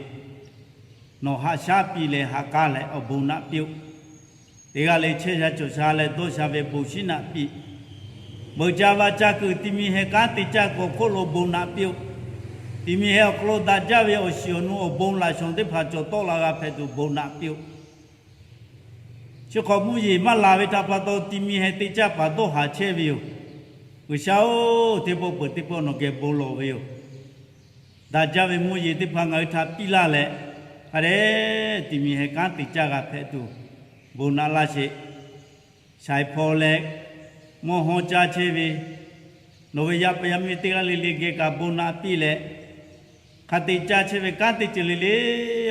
nawˬ haꞈ shaˉ piˇ leh ha k'aˉ leh awˬ bon naꞈ piˇ-oˆ. Teˇ g'aˇ le chehˇ sha cawˬ sha leh dawˇ sha ve bon shiˉ naꞈ piˇ. Beuꞈ ca va ca kuiˬ ti mi heh kanˉ te caˇ kuiˬ awˬ hk'oˆ lo bon naꞈ piˇ-oˆ. Ti mi heh awˬ hk'aw lo daꞈ jaˇ ve awˬ shiˍ awˬ nu awˬ bon laꞈ shawnˍ teˇ hpaˍ cawˬ tawˆ la g'a hpehꞈ tuˬ bon naꞈ piˇ-oˆ. Chi hk'awꞈ mvuhˇ yeˬ maˇ laˬ ve htaꞈ pa taw ti mi heh te caˇ paˍ dawˇ haˍ chehˇ ve yoˬ. G'uiˬsha-oˬ, teˇ pawˆ peuˬ teˇ pawˆ nawˬ geh bon lawˬ ve yoˬ. Daꞈ jaˇ ve mvuhˇ yeˬ teˇ hpaˍ ngaˬ hui htaꞈ piˇ laˇ leh, hk'a dehꞈ ti mi heh kanˉ te caˇ g'a hpehꞈ tuˬ bon naꞈ laˇ sheˍ. Shaiˍ hpaw leh mawˇ hawˇ caˇ chehˇ ve nawˬ ve yaˇ paˍ yaˇ miˇ teˇ g'aˇ le le geh kaꞈ bon naꞈ piˇ leh, hk'a te caˇ chehˇ ve kanˉ teˇ ceuˬ le le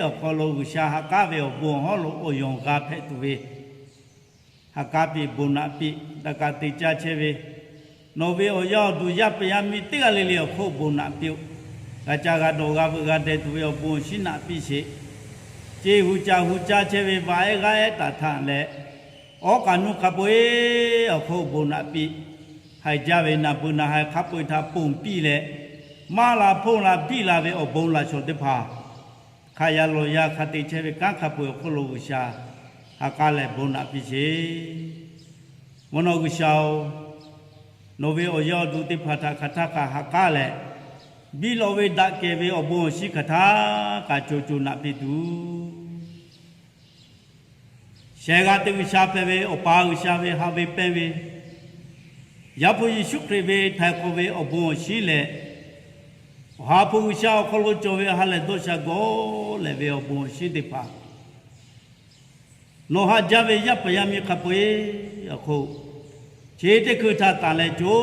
awˬ hk'aw lo G'uiˬsha ha k'aˉ ve awˬ bon awˬ hawˉ lo awˬ yonˍ g'a hpehꞈ tuˬ ve, ha k'aˉ piˇ bon naꞈ piˇ. Daꞈ kaꞈ te caˇ chehˇ ve nawˬ ve awˬ yaˇ awˬ duˬ yaˇ paˍ yaˇ miˇ teˇ g'aˇ le le awˬ hk'oˆ bon naꞈ piˇ-oˆ. G'a ca g'a dawˬ g'a veuꞈ g'a deh tuˬ ve awˬ bon awˬ shinˉ naꞈ piˇ sheˍ. Ceˇ hu ca hu caˇ chehˇ ve vaꞈ ehˉ g'aˇ ehˉ taˍ htaˇ leh, awˉ k'aꞈ nuˇ hk'a peu-eˬ awˬ hk'oˆ bon naꞈ piˇ. Haiˬ jaˇ ve naˬ beuˬ naˬ haiˬ hk'a peu-eˬ htaꞈ ponˬ piˇ leh, maˇ la hpoˇ la biˇ la ve awˬ bon laꞈ shawnˍ teˇ hpaˍ, hk'a yaˇ lawˬ yaˇ hk'a te chehˇ ve kanˉ hk'a peu-eˬ awˬ hk'oˆ lo G'uiˬsha ha k'aˉ leh bon naꞈ piˇ sheˍ. Mvuhˇ naw G'uiˬsha-oˬ, nawˬ ve awˬ yaˇ awˬ duˬ teˇ hpaˍ htaꞈ hk'aˬ htaˇ kaꞈ ha k'aˉ leh, biˇ lawꞈ ve daꞈ kehˬ ve awˬ bon awˬ shinˉ hk'aˬ htaˇ kaꞈ co co naꞈ piˇ tuˬ, shehˍ g'aꞈ te G'uiˬsha hpehꞈ ve Awˬ pa G'uiˬsha ve haꞈ ve pehnˇ ve Yaˇ hpu Yeˍsuˆ Hkriꞈ ve htaiˍ hk'awꞈ ve awˬ bon awˬ shinˉ leh, Awˬ ha hpu G'uiˬsha awˬ hk'aw lo cawˬ ve ha lehˬ dawˇ sha gawˬ lehˬ ve awˬ bon awˬ shinˉ teˇ hpaˍ, nawˬ haꞈ jaˇ ve yaˇ paˍ yaˇ miˇ hk'a peu-eˬ awˬ hk'oˆ, chi teˇ hkui htaꞈ tanˬ leh co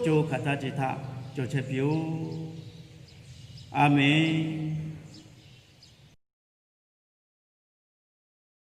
co hk'aˬ htaˇ ce htaˇ cawˬ chehˇ piˇ-oˆ. A menˬ.